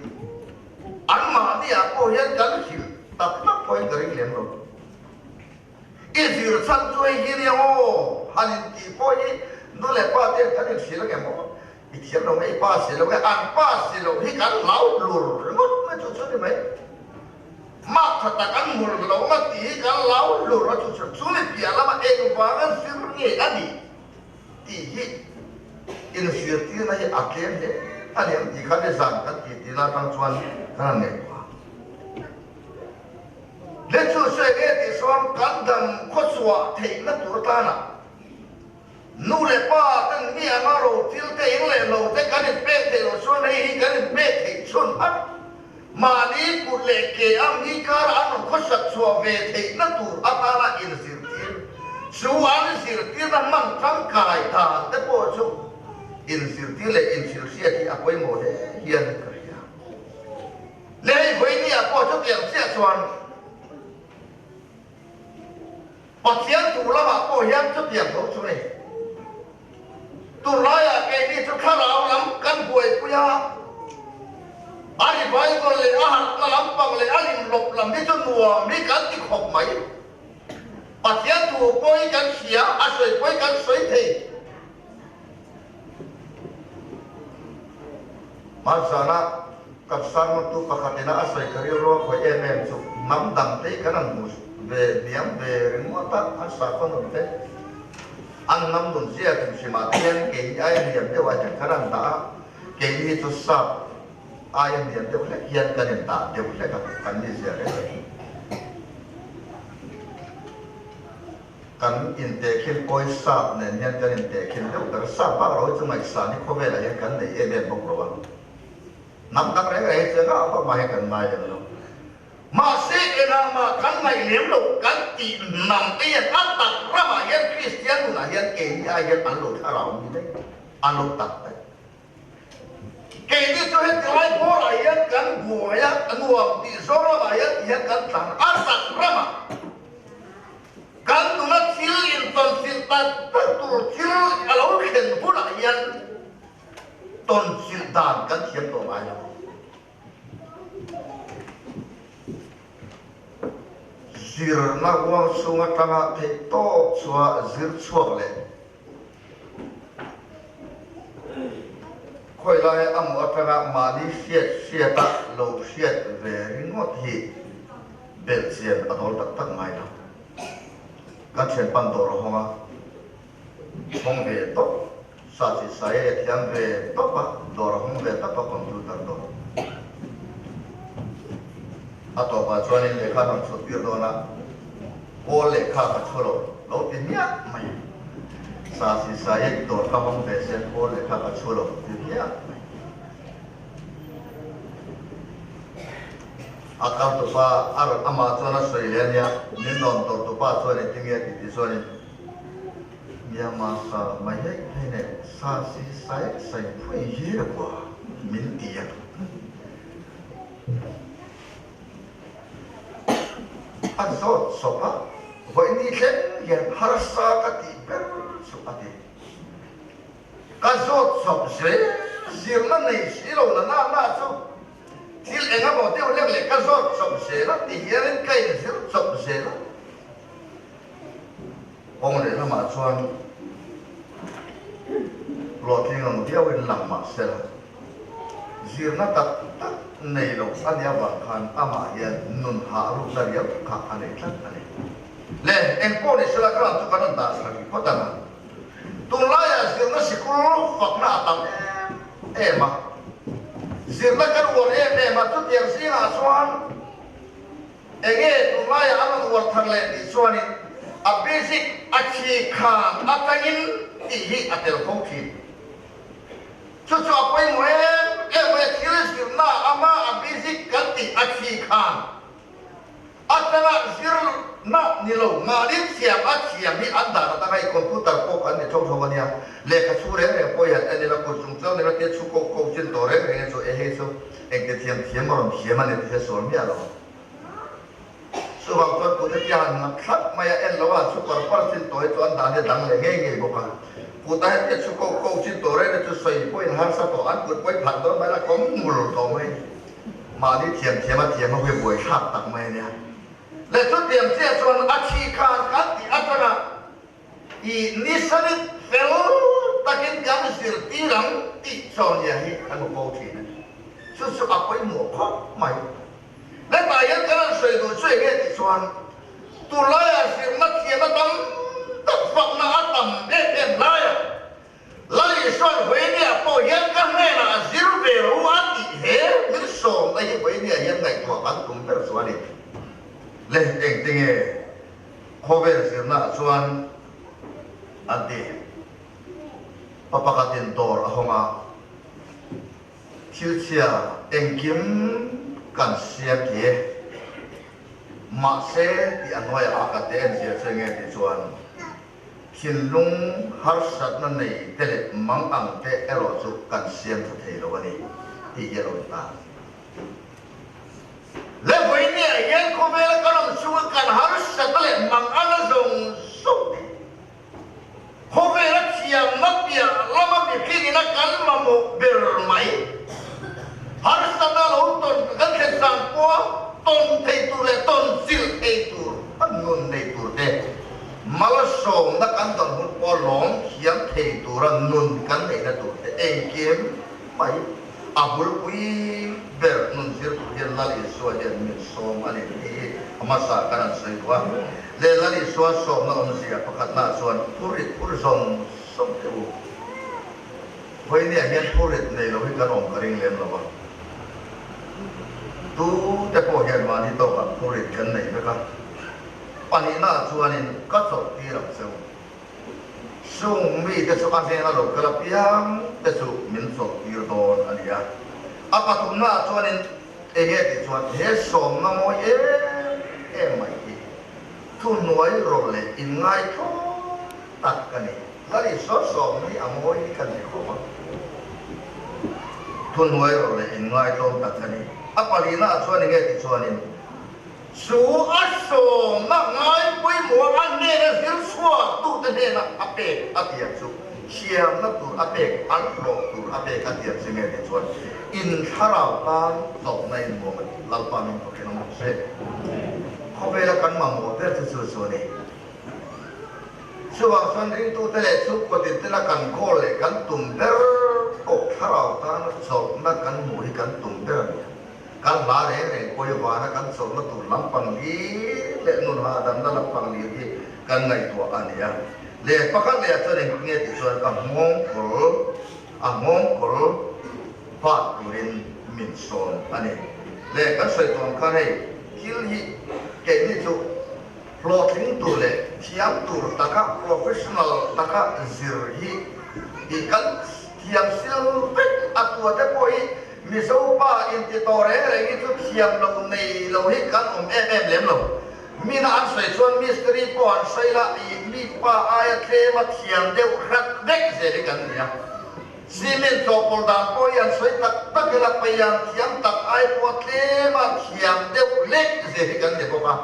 Anmahniah pawh hian kan hrilh tak tak pawhin ka ring lem lo. I zir chhan chu hei hi nia aw, han intih pawh hi nu leh pa te kan inhrilh ang em aw? I thiam lo nge, i pa si lo nge, an pa si lo hi kan hlau hlur ringawt mai chu chu ni mai. Mak tha tak an hmul lo nga tih hi kan hlau hlur a chu chu chu ni piah lama engvanga zir nge a nih tih hi inzirtirna hi a tlem hle a ni ang tih kha nizan kan tih tihna atang chuan kan han ngaihtuah a. Le chu sawi nge tih chuan kan dam khawchhuah theihna tur atana Nu leh pa ten mi anga ro thil te in leh lo te kan inpek theih loh chuan hei hi kan inpek theih chhun a. Mahni kut leh ke a mi kara an rawn khawsat chhuah ve theihna tur atana inzirtir chu an zirtirna hman tangkai dan te pawh chu inzirtir leh inhrilhriat hi a pawimawh hle hian ka hria. Le hei vawinia pawh chutiang chiah chuan Pathian thu lamah pawh hian chutiang tho chu ni. Tunlaiah keini chu thlarau lam kan buaipui a, a revival leh a harhna lampang leh a limlawp lam hi chu nuam hi kan ti khawp mai. Pathian thu pawh hi kan hria, a sawi pawh hi kan sawi thei. Hmanzana kan sermon-tu pakhatina a sawi ka rilru a khawih em em chu hnam dangte hi kan han hmu ve hniam ve ringawt a, an sakhaw nun te, an hnam nun zia hrim hrimah te hian keini aia hniam deuh ah hian kan han dah a, keini hi chu sap aia hniam deuh hlek hian kan indah deuh hlek a, kan mizia reng reng. Kan intehkhin pawi sap nen hian kan intehkhin deuh ber. Sap bak lo hi chu ngaihsan hi khawvelah hian kan nei em em bawk lo a. Hnam dang reng reng hi chu engah vak mah hian kan ngai lem lo. Mahse engah mah kan ngaih lem lo kan tih hnam te hian a tak ramah hian Kristian nunah hian keini ai hian an lo thlarau mi daih, an lo tak daih. Keini chu heti lai bawrah hian kan buai a, nuam tih zawng lamah hian ti hian kan tlan a, tak ramah kan nuna thil intawnchilh tak tak tur thil a lo thlen hunah hian tawnchilh dan kan thiam tawh ngai lo. Zirna huang chhung atanga theihtawp chhuah zir chhuak leh Khawi lai a mu atanga mahni hriat hriata lo hriat ve ringawt hi belhchian a dawl tak tak ngai lo. Kan thianpan dawr a hawng a, hawng ve tawp, sa chi sai a thiam ve tawp a, dawr a hawng ve tawp a computer dawr. A tawpah chuanin lehkha rawn chhut tir dawn a. Kawl lehkha ka chhu lo, lo ti hmiah mai. Sa si sa e dawr ka hawng ve se kawl lehkha ka chhu lo ti hmiah mai. A kal tupa a rawn amah chuan a sawi leh a nia, min rawn dawr tupa chuan engtin nge ti ti chuanin Myanmar sa mai hei hei neh sa si sa e sai phui hi a kua min ti a. A zawt sawp a, vawiini thleng hian harsa ka tih ber chu a ti. Ka zawt sawp zel Zirna nei si lo na na na chu thil eng emaw deuh lek leh ka zawt chawp zel a ti hianin ka inzir chawp zel a. Kawng lehlamah chuan hlawhtling ang viauin lang mah sela, zirna tak tak nei lo a nih avang khan amah hian nun hah rukna riau kha a nei tlat a ni. Le, engpawh ni sela ka lam chu kan rawn dah thla rih phawt ang a. Tunlaiah zirna sikul fakna a tam em em a, zirna kan uar em em a, chutiang zingah chuan enge tunlaiah an rawn uar thar leh tih chuanin a basic a thi khan atangin tih hi a tel fo thin. Chu chu a pawimawh em em mai a, thil zirna ama a basic kan tih a thi khan Atanga zirna ni lo, mahni thiam a thiam hi an dan atanga i computer pawh kan ni tho tho a nia. Lehkha chhu reng reng pawh hian en ila kut chung chuang nila tia chhu ko ko chin tawh reng reng hi chu e hei chu engti thiam thiam a rawn thiam a ni tih hi a sual miah lo. Chuvang chuan kut hetia han nghat thlap mai a en lo a, chhu par par chin tawh hi chu an dan hi a dang leh ngei ngei bawk a. Kut a hetia chhu ko ko chin tawh reng hi chu sawi pawhin harsa tawh an kut pawhin phat dawn mai la kawm ngul tawh mai. Mahni thiam thiam a thiam a huai buai thlak tak mai a nia. Le chutiang chiah chuan a thi khan kan tih atanga i nisanit fel takin kan zirtir ang tih chaw nia hi kan hmu fo thin a ni. Chu chu a pawimawh khawp mai. Hetah hian kan han sawi duh chu enge tih chuan tunlaiah zirna thiamna tam tak fakna a tam em em laiah Lal Isuan Vawinia pawh hian ka hnenah a zir ve lo a tih he min sawmna hi Vawinia hian ngaihtuah kan tum ber chu a ni. Le engtinge khawvel zirnaah chuan an ti? Pa pakhatin dawr a hawng a, thil chhia engkim kan siam thei e. Mahse tih a hnuaiah a ka te en zia chu enge tih chuan Thinlung harsatna nei te leh mang ang te erawh chu kan siam tha thei lo a ni tih hi a lo inta. Le vawinia hian khawvela kan awm chhunga kan harsatna leh mang ana zawng zawng te, khawvela thiamna piah lama mihringina kan mamawh ber mai, harsatna lo tawn kan thlen sang pawha tawn thei tur leh tawn chilh thei tur a nun nei tur te, Malsawmna kan dawn hun pawh lawm thiam thei tura nun kan neihna tur te engkim mai a bulpui ber nun zir tur hian Lal Isua hian min sawm a ni tih hi a hmasa kan han sawi duh a. Le Lal Isua sawmna awmzia pakhatnaah chuan phurit phur zawng zawng teh u. Vawinia hian phurit nei lo hi kan awm ka ring lem lo a. Tu te pawh hian mahni tawkah phurit kan nei vek a. Pahnihnaah chuanin ka chawlh tir ang che u. Chung mite chu a hnena lo kal apiang te chu min chawlh tir dawn a ni a. A pathumnaah chuanin enge tih chuan he sawmna mawi em em mai hi thuhnuai rawlh leh inngaithlawm tak ka ni. Lal Isua sawmna hi a mawi hi ka nei khawp a. Thuhnuai rawlh leh inngaithlawm tak ka ni. A palihnaah chuan enge tih chuanin Chu a sawmna ngai pawimawh a hnena zir chhuak tute hnena a pek a tiang chu thiamna tur a pek, an hlawh tur a pek a tiang che nge tih chuan in thlarau tan hlauhna in nuam a ti. Lalpa min pawh ṭhen awm se. Khawvela kan mamawh ber chu chu chu a ni. Chuvang chuan ringtute leh chhungkaw tintena kan goal leh kan tum ber pawh thlarau tana chawlhna kan hmuh hi kan tum ber a ni a. Kan hla reng reng pawi vana kan chawlhna tur lampang lir leh nun hahdamna lampang lir hi kan ngaihtuah a ni a. Leh pakhat leh ah chuan engtin nge tih chuan a nghawngkawl a nghawngkawl pat turin min sawn a ni. Leh kan sawi tawn khan hei thil hi keini chu hlawhtling tur leh thiam tur taka professional taka zir hi i kan thiam sil vek a tua te pawh hi Mizo pa inti tawh reng reng hi chu thiam lo nei lo hi kan awm em em lem lo. Mina an sawi chuan mistiri pawh an sawi la, ih mi pa aia tlem a thiam deuh hrat vek zel hi kan ni a. Cement chawhpawlh dan pawh hi an sawi tak tak ila peian thiam tak ai pawh tlem a thiam deuh lek zel hi kan ni bawk a.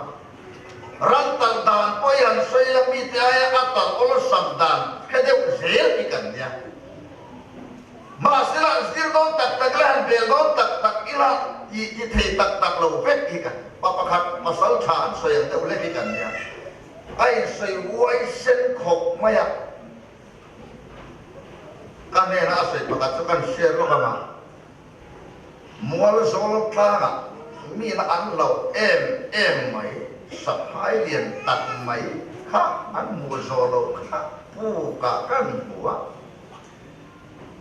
Ran talh dan pawh hi an sawi la mite aia a talh awlsam dan hre deuh zel hi kan ni a. Mahsela zir. han bel dawn tak tak ila tih ti thei tak tak lo vek hi kan pa pakhat pasal tha an sawi ang deuh lek hi kan nia. A insawi huai sen khawp mai a. Ka hnena a sawi pakhat chu kan share lawk ang a. Mual zawl tlangah mina an lo em em mai, saphai lian tak mai kha an hmuh zawh loh kha pukah kan hmu a.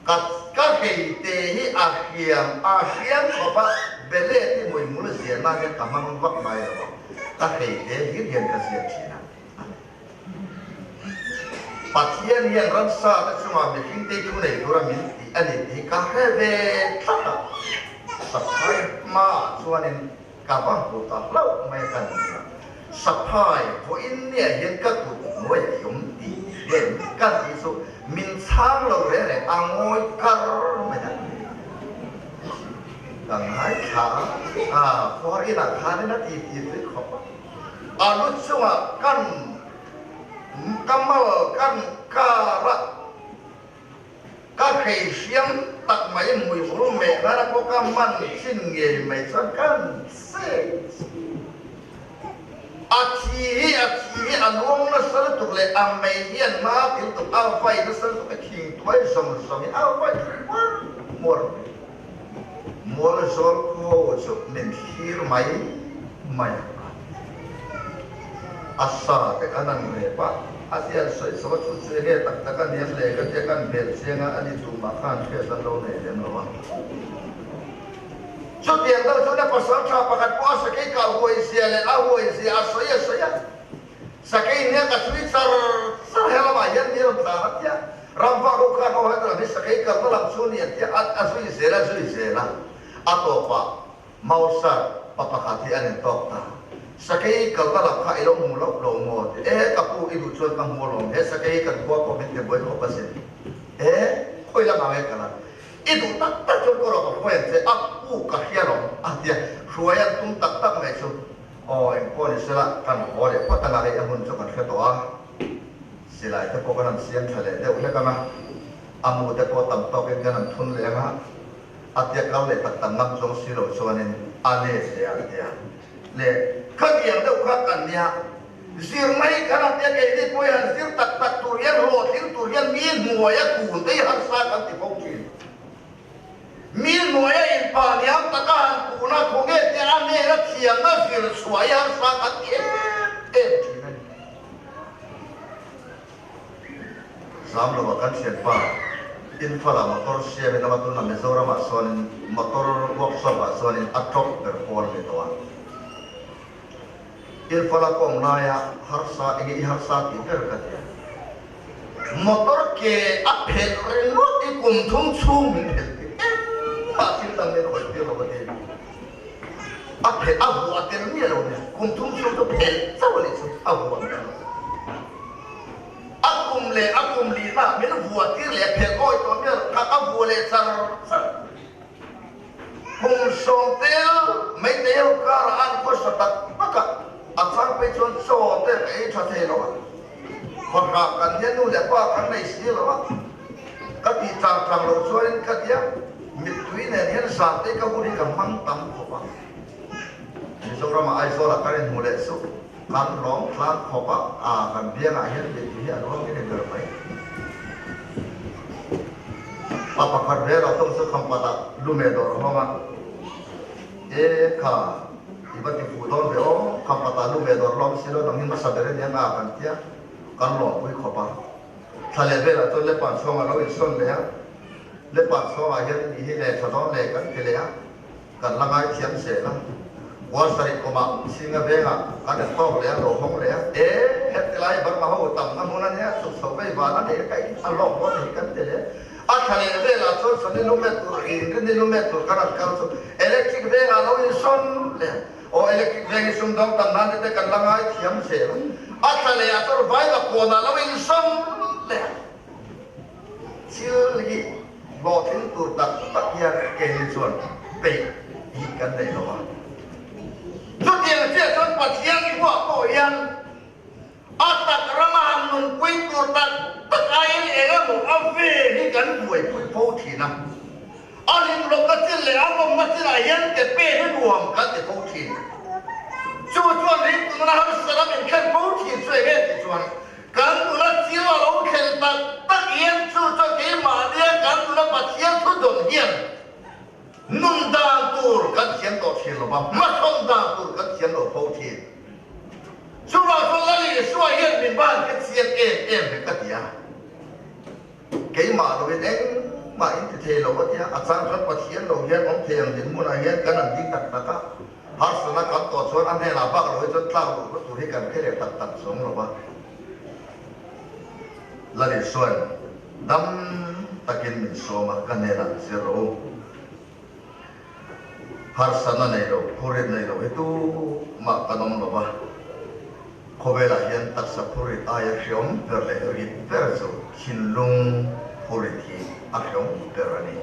Ka ka hei te hi a hriam a hriam khawp a, bele ti hmuihmul ziah nan hian ka hmang vak ngai lo a, ka hei te hlir hian ka ziak thin a. Pathian hian ramsa te chungah mihring te thu nei tura min tih a ni tih hi ka hre ve tlat a, saphai hmaah chuanin ka va hmu ta hlauh mai ka ni a, saphai vawiin nia hian ka kut hnuai a awm tih hriat ka tih chu min chhang lo reng reng a ngawi kar mai a, ka ngaithla a, khuar inah khanin a ti ti tui khawp a. A lu chungah kan kamal kan kar a, ka hrei hriam tak mai hmuihmul meh nana pawh ka man thin ngei mai chuan kan che A thi hi a thi hi a luang nasa lutuk leh a mei hian hma til tuk a vai nasa lutuk a thing tuai zawng zawng in a vai muar muar mai. Mual zawl khaw chu min thlir mai mai a. A sa te kan an rep a, a ti an sawi chho a, chu chu enge tak tak a niam le ka tia kan bel chiang a, ani tumah khan hriat an lo nei lem lo a. Chutiang deuh chuan a pasal tha pakhat pawh a sakei kah huai zia leh a huai zia a sawi a sawi a. Sakei nia ka chhui char char he lamah hian mi rawn tlan a tia, ramvak ho khan aw heta lam hi sakei kalna lam chu a ni a tia, a zui zel a zui zel a, a tawpah Mausar pa pakhat hi an intawk ta. Sakei kalna lam kha i lo hmu loh lo maw? Ti e, ka pu i duh chuan ka hmu alawm, he sakei hi kan khua pawh min ti buai khawp asin. E, khawi lamah nge kal a? I duh tak tak chuan ka rawh ka hruai ang che, a pu ka hria lawm a tia, hruai an tum tak tak mai chu. Aw, engpawh ni sela, kan haw leh phawt anga hei a hun chu kan hre tawh a, silai te pawh kan han siam tha leh deuh hlek anga, a mu te pawh tam tawkin kan han thun leh anga, a tia kal leh tak tak ngam chuang si lo chuanin a let leh a tia leh khatiang deuh kha kan nia, zir mai khan a tia keini pawh hi han zir tak tak tur hian hlawhtling tur hian mi hnuaia kun te hi harsa kan ti fo thin. Mi hnuaia inpa niam taka han kun a, khawnge te a hnena thiamna zir chhuah hi harsa kan ti em em thin a ni. Zam lova kan thianpa Imphal-ah motor siamin ama tunah Mizoram-ah chuanin motor workshop-ah chuanin a top ber pawl a ni tawh a. Imphal-a ka awm laia harsa enge i harsa tih ber ka ti a. Motor ke a phelh ringawt i kum thum chhung min phelh tir engmah thil dang min khawih tir lo ka ti. A phelh a vuah tel miah lo nia, kum thum chhung chu phelh chauh a nih chu a vuah tel lo. A kum leh a kum lihna min vuah tir leh a phelh awi tawh miah lo kha a vuah leh char char. Kum sawm tel mai te ho karah an khawsa tak tak a, a chang phei chuan chaw te ka ei tha thei lo a. Khawhra kan hian nu leh pa kan nei si lo a, ka tih tlang tlang loh chuanin ka tia mittui nen hian zan te ka hun hi ka hmang tam khawp a. Mizoramah Aizawlah kan inhmu leh chu kan lawm tlang khawp a, aa kan biangah hian mittui hi a luang em em ber mai. Pa pakhat velah tawng chu khampatah lume dawr a hawng a, E kha, I va ti fuh dawn ve aw, khampatah lu ve dawr lawm si lo, nang hi hmasa ber ania nga kan tia, kan lawmpui khawp a. Thla leh velah chuan Lepan chhuangah lo insawn leh a, Lepan chhuangah hian i hi leh tha dawn leh kan ti leh a, kan la ngaithiam zel a. Kualsarih kumah Singa vengah kan en tawk leh a, lo hawng leh a, e heti lai Burma ho tamna hmun ania, chhuk chho vei van a nei a, ka in a hlawk dawn hei kan ti leh a. A thla leh velah chuan sawni lu met tur, inrini lu met tur kan rawn kal chu electric vengah lo insawn leh a, aw electric veng hi sumdawng tam nan te kan la ngai thiam zel a, a thla leh ah chuan vaiva kawnah lo insawn leh a, thil hi hlawhtling tur tak tak hian keini chuan peih hi kan nei lo a. Chutiang chiah chuan Pathian thuah pawh hian A tak rama han nunpui tur tak tak aiin eng emaw a ve hi kan buaipui fo thin a. A hlim lohna chin leh a nawmna chinah hian ke pen hi nuam kan ti fo thin. Chu chuan ringtu nuna harsa lam in thlen fo thin chu eng nge tih chuan kan nuna thil a lo thlen tak tak hian chu chuan keimahnia kan nuna Pathian thu dawn hian nun dan tur kan thiam tawh thin lo va, hmasawn dan tur kan thiam lo fo thin. Chuvang chuan Lal Isua hian min van kha chiang em em ve ka ti a. Keimah loin engmah in ti thei lo a tia, a chang chuan Pathian lo hian awm thei ang dinhmunah hian kan an ding tak tak a, harsatna kan tawh chuan a hnenah bak lo hi chuan tlak luhna tur hi kan hre leh tak tak chuang lo va. Lal Isua'n dam takin min sawm a, ka hnenah zir rawh u. Harsatna nei lo, phurrit nei lo hi tu mah kan awm lo va, khawvelah hian taksa phurrit aia hreawm ber leh rit ber chu thinlung phurrit hi a hreawm ber a ni.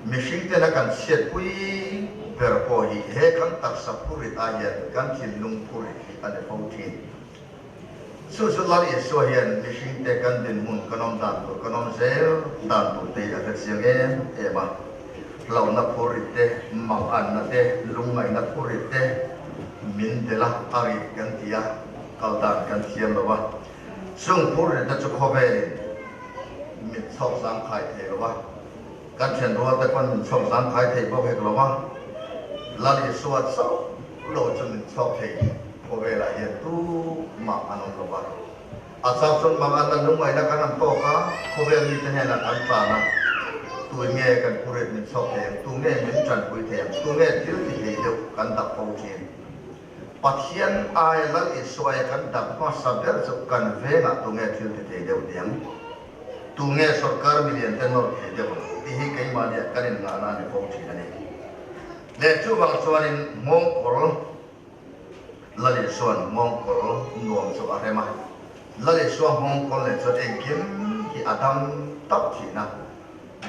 Mihring tena kan chhiatpui ber pawh hi he kan taksa phurrit ah hian kan thinlung phurrit hi a ni fo thin. Chu chu Lal Isua hian mihringte kan dinhmun kan awm dan tur, kan awm zel dan tur te hi a hre chiang em em a. Hlauhna phurrit te, manganna te, lungngaihna phurrit te min delh a, a rit kan ti a, kal dan kan thiam lo a. Chung phurrit te chu khawvelin min chhawk zangkhai thei lo a, kan thianrual te pawn min chhawk zangkhai thei bawk hek lo a. Lal Isua chauh lo chu min chhawk thei. Khawvelah hian tumah an awm lo va, a chang chuan mangan a lungngaihna kan an tawk a, khawvel mite hnenah kan tlan a, tu nge kan phurit min chhawk thei ang, tu nge min tanpui thei ang, tu nge thil ti thei deuh kan dak fo thin. Pathian aia Lal Isuaia kan dak hmasa ber chu kan vengah tu nge thil ti thei deuh diang, tu nge sawrkar milian te nawr thei deuh ang tih hi keimahniah kan innghahna a ni fo thin a ni. Leh chuvang chuanin nghawngkawl Lal Isua'n nghawngkawl nuam chu a rem a. Lal Isua nghawngkawl nen chuan engkim hi a dam tap thin a.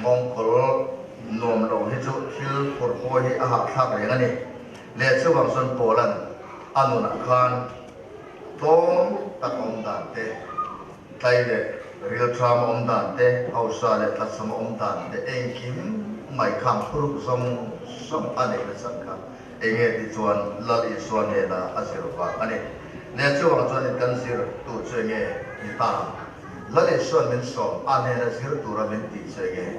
Nghawngkawl nuam lo hi chu thil phurh hawi hi a hahthlak reng a ni. Leh chuvang chuan Paula'n a nunah khan tlawm tak awm dan te, tlai leh rilṭham a awm dan te, hausa leh tlatsam a awm dan te engkim mai khang thuruk zawng zawng a nei nachan kha Enge ti chuan Lal Isua hnena a zir vang a ni. Leh chuvang chuanin kan zir tur chu enge ni ta? Lal Isua'n min sawm a hnena zir tura min tih chu enge?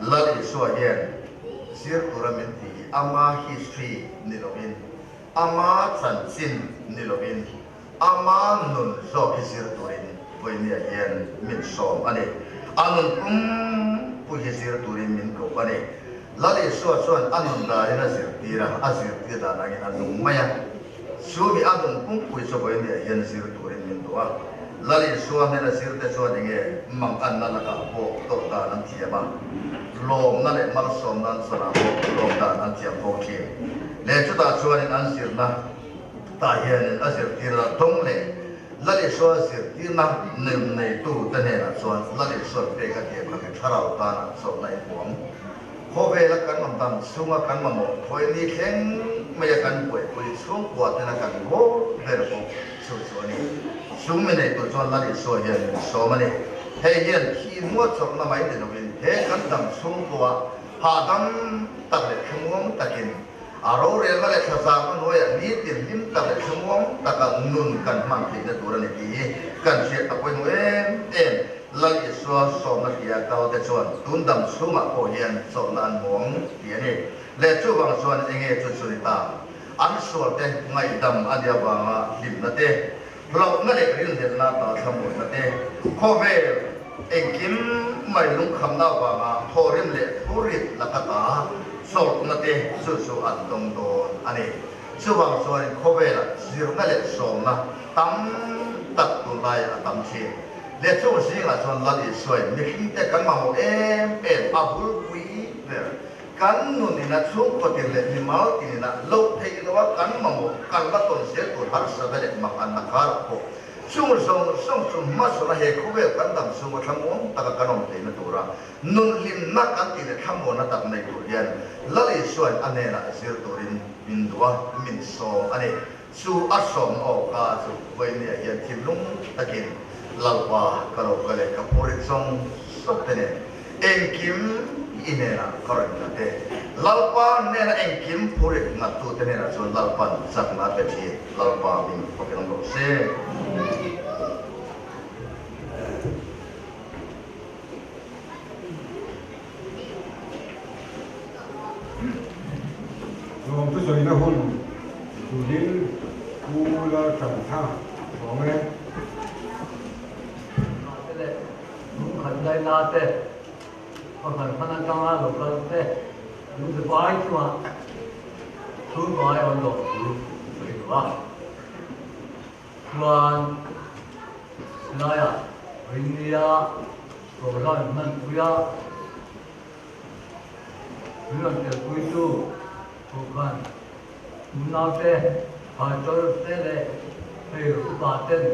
Lal Isua hian zir tura min tih hi ama history ni lovin, ama chanchin ni lovin, ama nun zawk hi zir turin Vawinia hian min sawm a ni. A nun pum pui hi zir turin min koh a ni. Lal Isua chuan a nun danin a zirtir a, a zirtir dan angin a nung mai a. Chu mi a nun pumpui chu Vawinia hian zir turin min duh a. Lal Isua hnena zirte chuan enge manganna lakah pawh tawrh dan an thiam a, lawmna leh malsawmna an chawrah pawh lawm dan an thiam fo thin. Leh chutah chuanin an zirna tah hianin a zirtirna dawng leh Lal Isua zirtirna nun neitu te hnenah chuan Lal Isua'n pek a thiam kha thlarau tana chawlhna i hmu ang. Khawvela kan awm dan chhunga kan mamawh thawi ni thleng maia kan buaipui chhungkua tena kan ngawl ber bawk chu chu a ni. Chung mi neitu chuan Lal Isua hian min sawm a ni. Hei hian thi hnuah chawlhna mai ni lovin he kan dam chhungkua hahdam tak leh thlamuang takin A rorelna leh thlazarna hnuaiah nitin hlim tak leh thlamuang taka nun kan hman theihna tur a ni tih hi kan hriat a pawimawh em em. Lal Isua sawmna hria kal te chuan tun dam chhungah pawh hian chawlhna an hmu ang tih a ni. Leh chuvang chuan enge chu chu ni ta? An sual te ngaihdam a nih avanga hlimna te, hlauhna leh rinhlelhna ta thlamuanna te, khawvel engkim mai lungkhamna avanga thawhrim leh phurrit laka ta chawlhna te chu chu an dawng dawn a ni. Chuvang chuanin khawvelah zirna leh sawmna tam tak tunlaiah a tam thin. Leh chung zingah chuan Lal Isuain mihringte kan mamawh em em a bulpui ber. Kan nun ina chhungkaw tin leh mimal tin ina loh theih loha kan mamawh kan la tawn zel tur harsatna leh mak an la kar pawh chung zawng zawng chu hmasawna he khawvel kan dam chhunga thlamuang taka kan awm theihna tura nun hlimna kan tih leh thlamuanna tak nei tur hian Lal Isuain a hnenah zir turin min duh a, min sawm a ni. Chu a sawm awka chu Vawinia hian thinlung takin Lalpa ka lo kal e ka phurit zawng zawng te nen. Engkim i hnenah ka rawn nghat e. Lalpa hnena engkim phurit nghattute hnenah chuan Lalpan chakna a pe thin. Lalpa min fak in awm rawh se. Lawm chu zawina hun turin Pu Lalṭantha thawng e. Te leh lungkhat laina te, pakhat hman atanga local te lungzavai chungah chhungkaw ai awn lawm thu sawi duh a. Chuan silaiah Rinnia program hmanpuia min rawn telpuitu Kohhran unaute, pastor te leh hei upa ten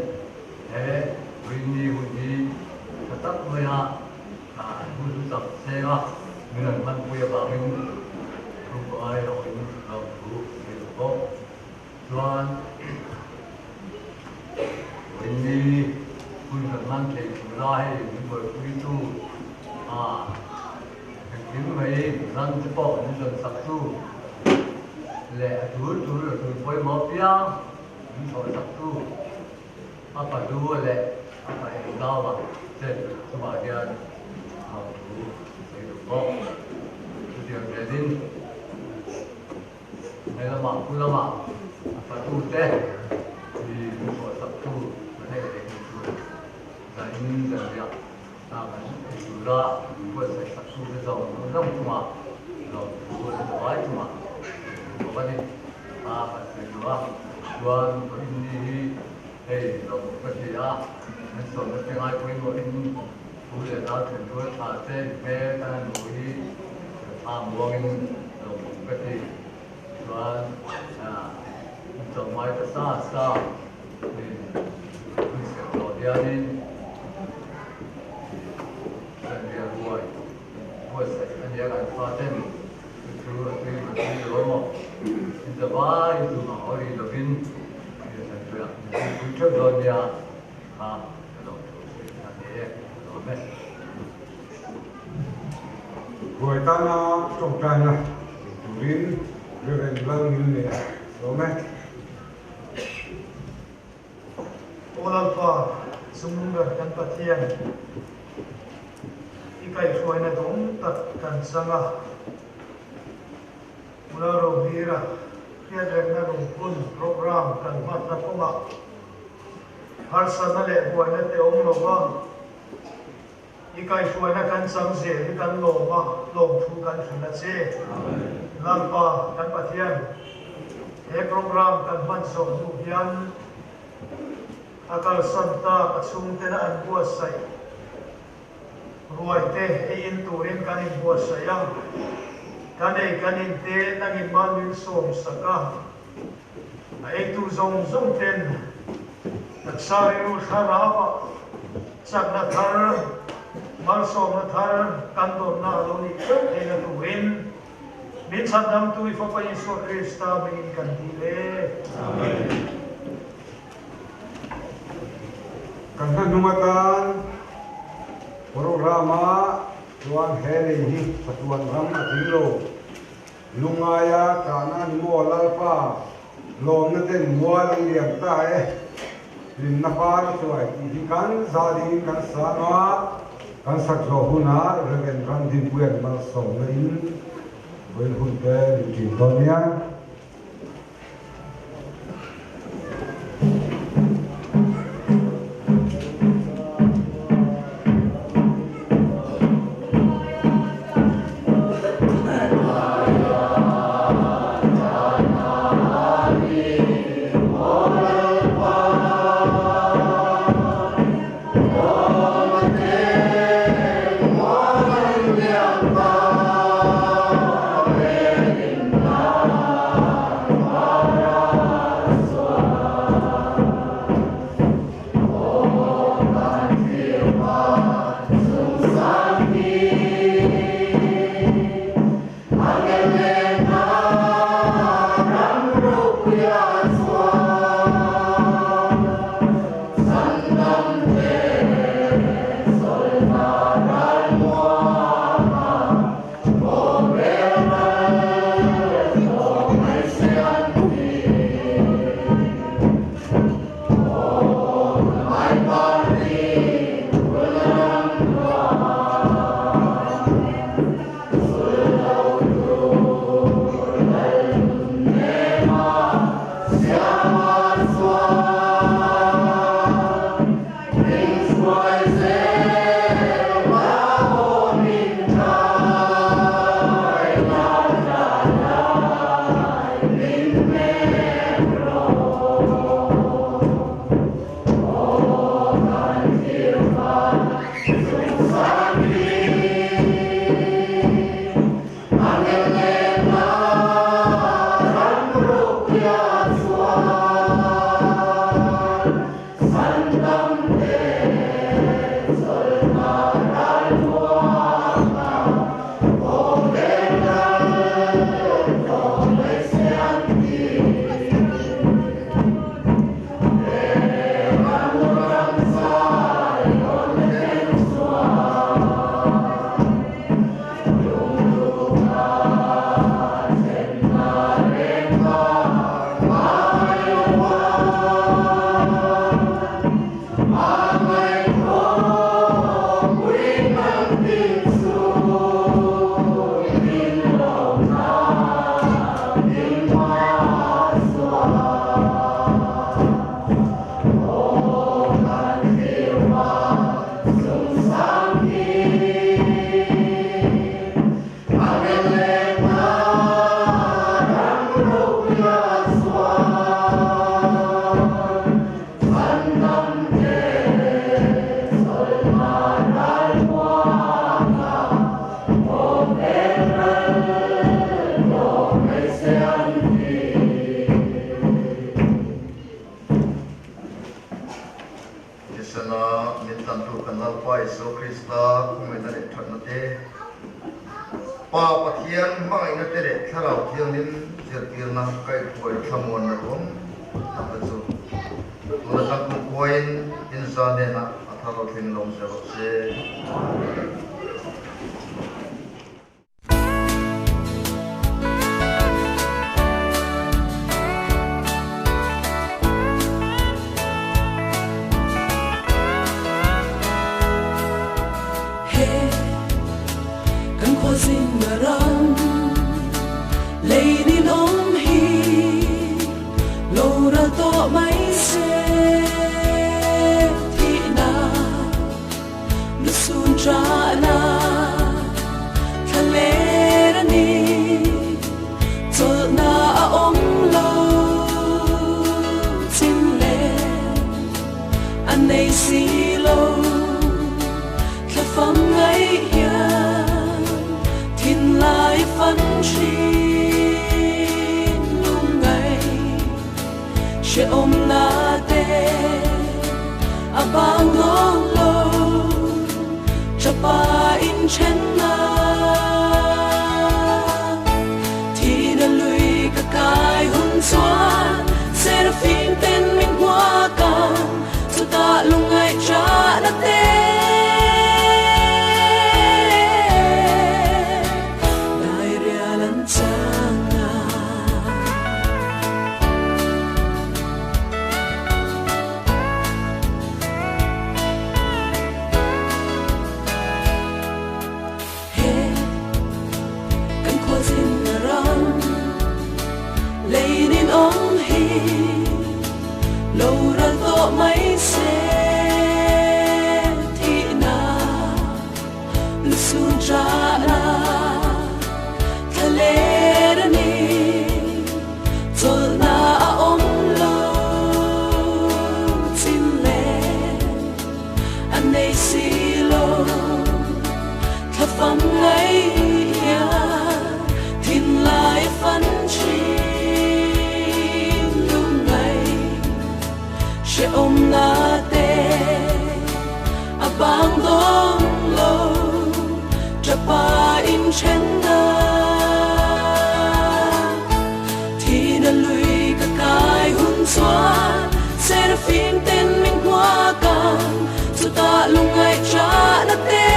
he Rinni hun hi tha tak maia an hun hlutak senga min rawn hmanpui avangin chhungkaw ai awin lawmthu sawi duh bawk. Chuan Rinni hun kan hman thei tura hei min buaipuitu a engkim mai zan te pawh min rawn saktu leh a tul tul a tul pawimawh apiang min thawh saktu a pahlu leh a pah engzauah ten chungah hian lawmthu sawi duh bawk. Chutiang zelin. He lamah pu lamah a fatute hi min thawhsaktu ka theih leh ngei tur zanin zanriah hna kan ei tura min buatsaihsaktute zawng zawng chungah lawmthu an zavai chungah min bawk a ni. A kan sawi duh a, chuan Vawiinni hi hei lawmawm ka ti a, min sawmna te ngai pawimawhin thu leh hla thlen rual tha te hmel kan han hmuh hi ka thla muangin lawmawm ka ti. Chuan chawhmai ta sa sa min hun serh tawh hianin zanriah ruai buatsaih a nia kan faten chu chu a tui ka tui lo emaw in zavai tumah haw rih lovin zanriah min tuipui theuh dawn nia kha ka lo thu sawi a ni e, ka lawm e. Ruai tana tawngtaina nei turin Rev. Lalngilnei a sawm e. Aw Lalpa, Chungnungber kan Pathian, i kaihhruaina dawng tak kan chang a. Mula Rohlira hriatrengna lungphun program kan hmanna kawngah harsatna leh buaina te awm lova i kaihhruaina kan chang zel hi kan lawm a, lawmthu kan hrilh a che. Lalpa kan Pathian, he program kan hman zawh hnu hian a kalsan tak a chhungtena an buatsaih Ruai te ei in turin kan inbuatsaih a, kan ei kan in te nangin mal min sawm sak a, a eitu zawng zawng ten taksa rilru thlarau ah chakna thar, malsawmna thar kan dawnna a lo nih theuh theihna turin min chhandamtu i Fapa Isua Krista hmingin kan dil e. Amen. Kan hnahnung atan programme ah chuan he lei hi chatuan ram a tling lo. Lungaia tahna a ni maw Lalpa, lawmna ten mual an liam ta e, hlimna par a chuai tih hi kan za dingin kan sang a, kan sak zawh hunah Rev. Ramdinpuia'n malsawmna in vawiin hun te min ṭin dawn nia. khawngaihna leh thatna te, Pa Pathian hmangaihna te leh Thlarau Thianghlim zirtirna kaihhruai thlamuanna ruam tak te chu tuna tangkum khuaiin inza hnenah a thar lo thleng lawm zel rawh se. He kan khuazing a ram lei ninawm hi lo ral tawh mai se thihna Lusun ṭahna thlaler a ni, chawlhna a awm lo chin le a nei si lo. Thlafam ngaih hian thinlai fan ṭhin lungngai Hrehawmna te a bang dawn lo, ṭapa inthenna thihna lui ka kai hun chuan Seraphim ten min hmuak ang, chutah lungngaih ṭahna te. Dairial an chang a. He kan khualzin a ram leinin awm hi lo ral tawh mai se thihna Lusun ṭahna thlaler a ni, chawlhna a awm lo chin le a nei si lo. Thlafam ngaih hian thinlai a fan ṭhin lungngaih hrehawmna te A bang dawn lo ṭapa inthenna thihna lui ka kai hun chuan Seraphim ten min hmuak ang chutah lungngaih ṭahna te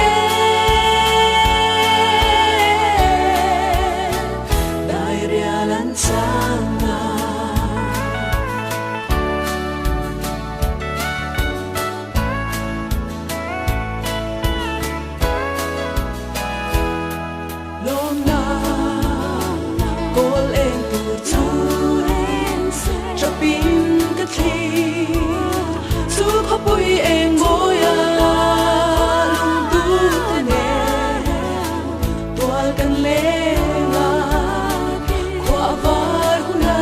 dairial an chang a. Lawmna kawl eng tur chu ṭapin ka thlir chu khawpui eng mawia lungdute nen tual kan leng a khua var hun a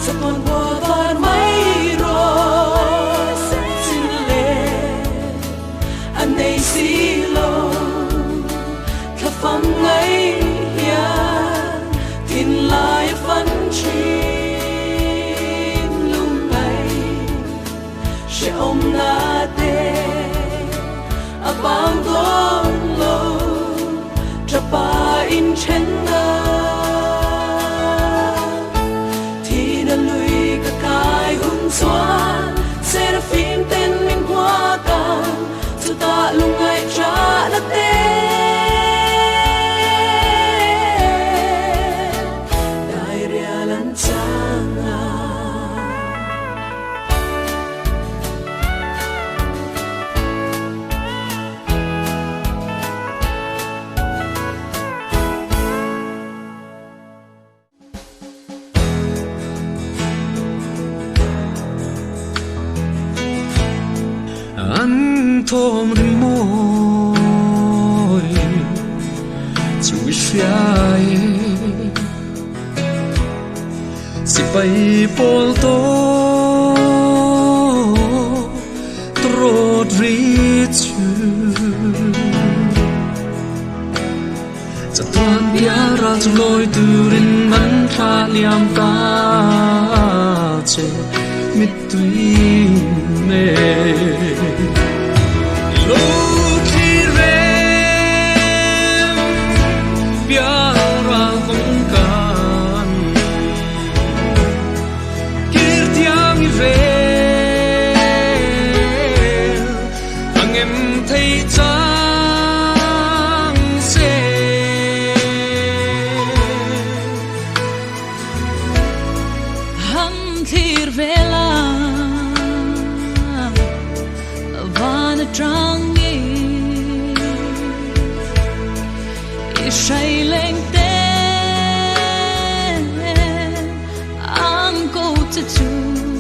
chatuan bua var mai rawh chin le a nei si lo thlafam ngai hian thinlai a fan thin lungngai Hrehawmna te a bang dawn lo, ṭapa inthenna thihna lui ka kai hun chuan Seraphim ten min hmuak ang, chutah lungngaih ṭahna te dairial an chang a. An thawm rimawi chu i hria e. Sipai pawl tawh trawt ri chu Chatuan bial ral chu lawi turin man thla liam ta che mittui nen. Lo che chu.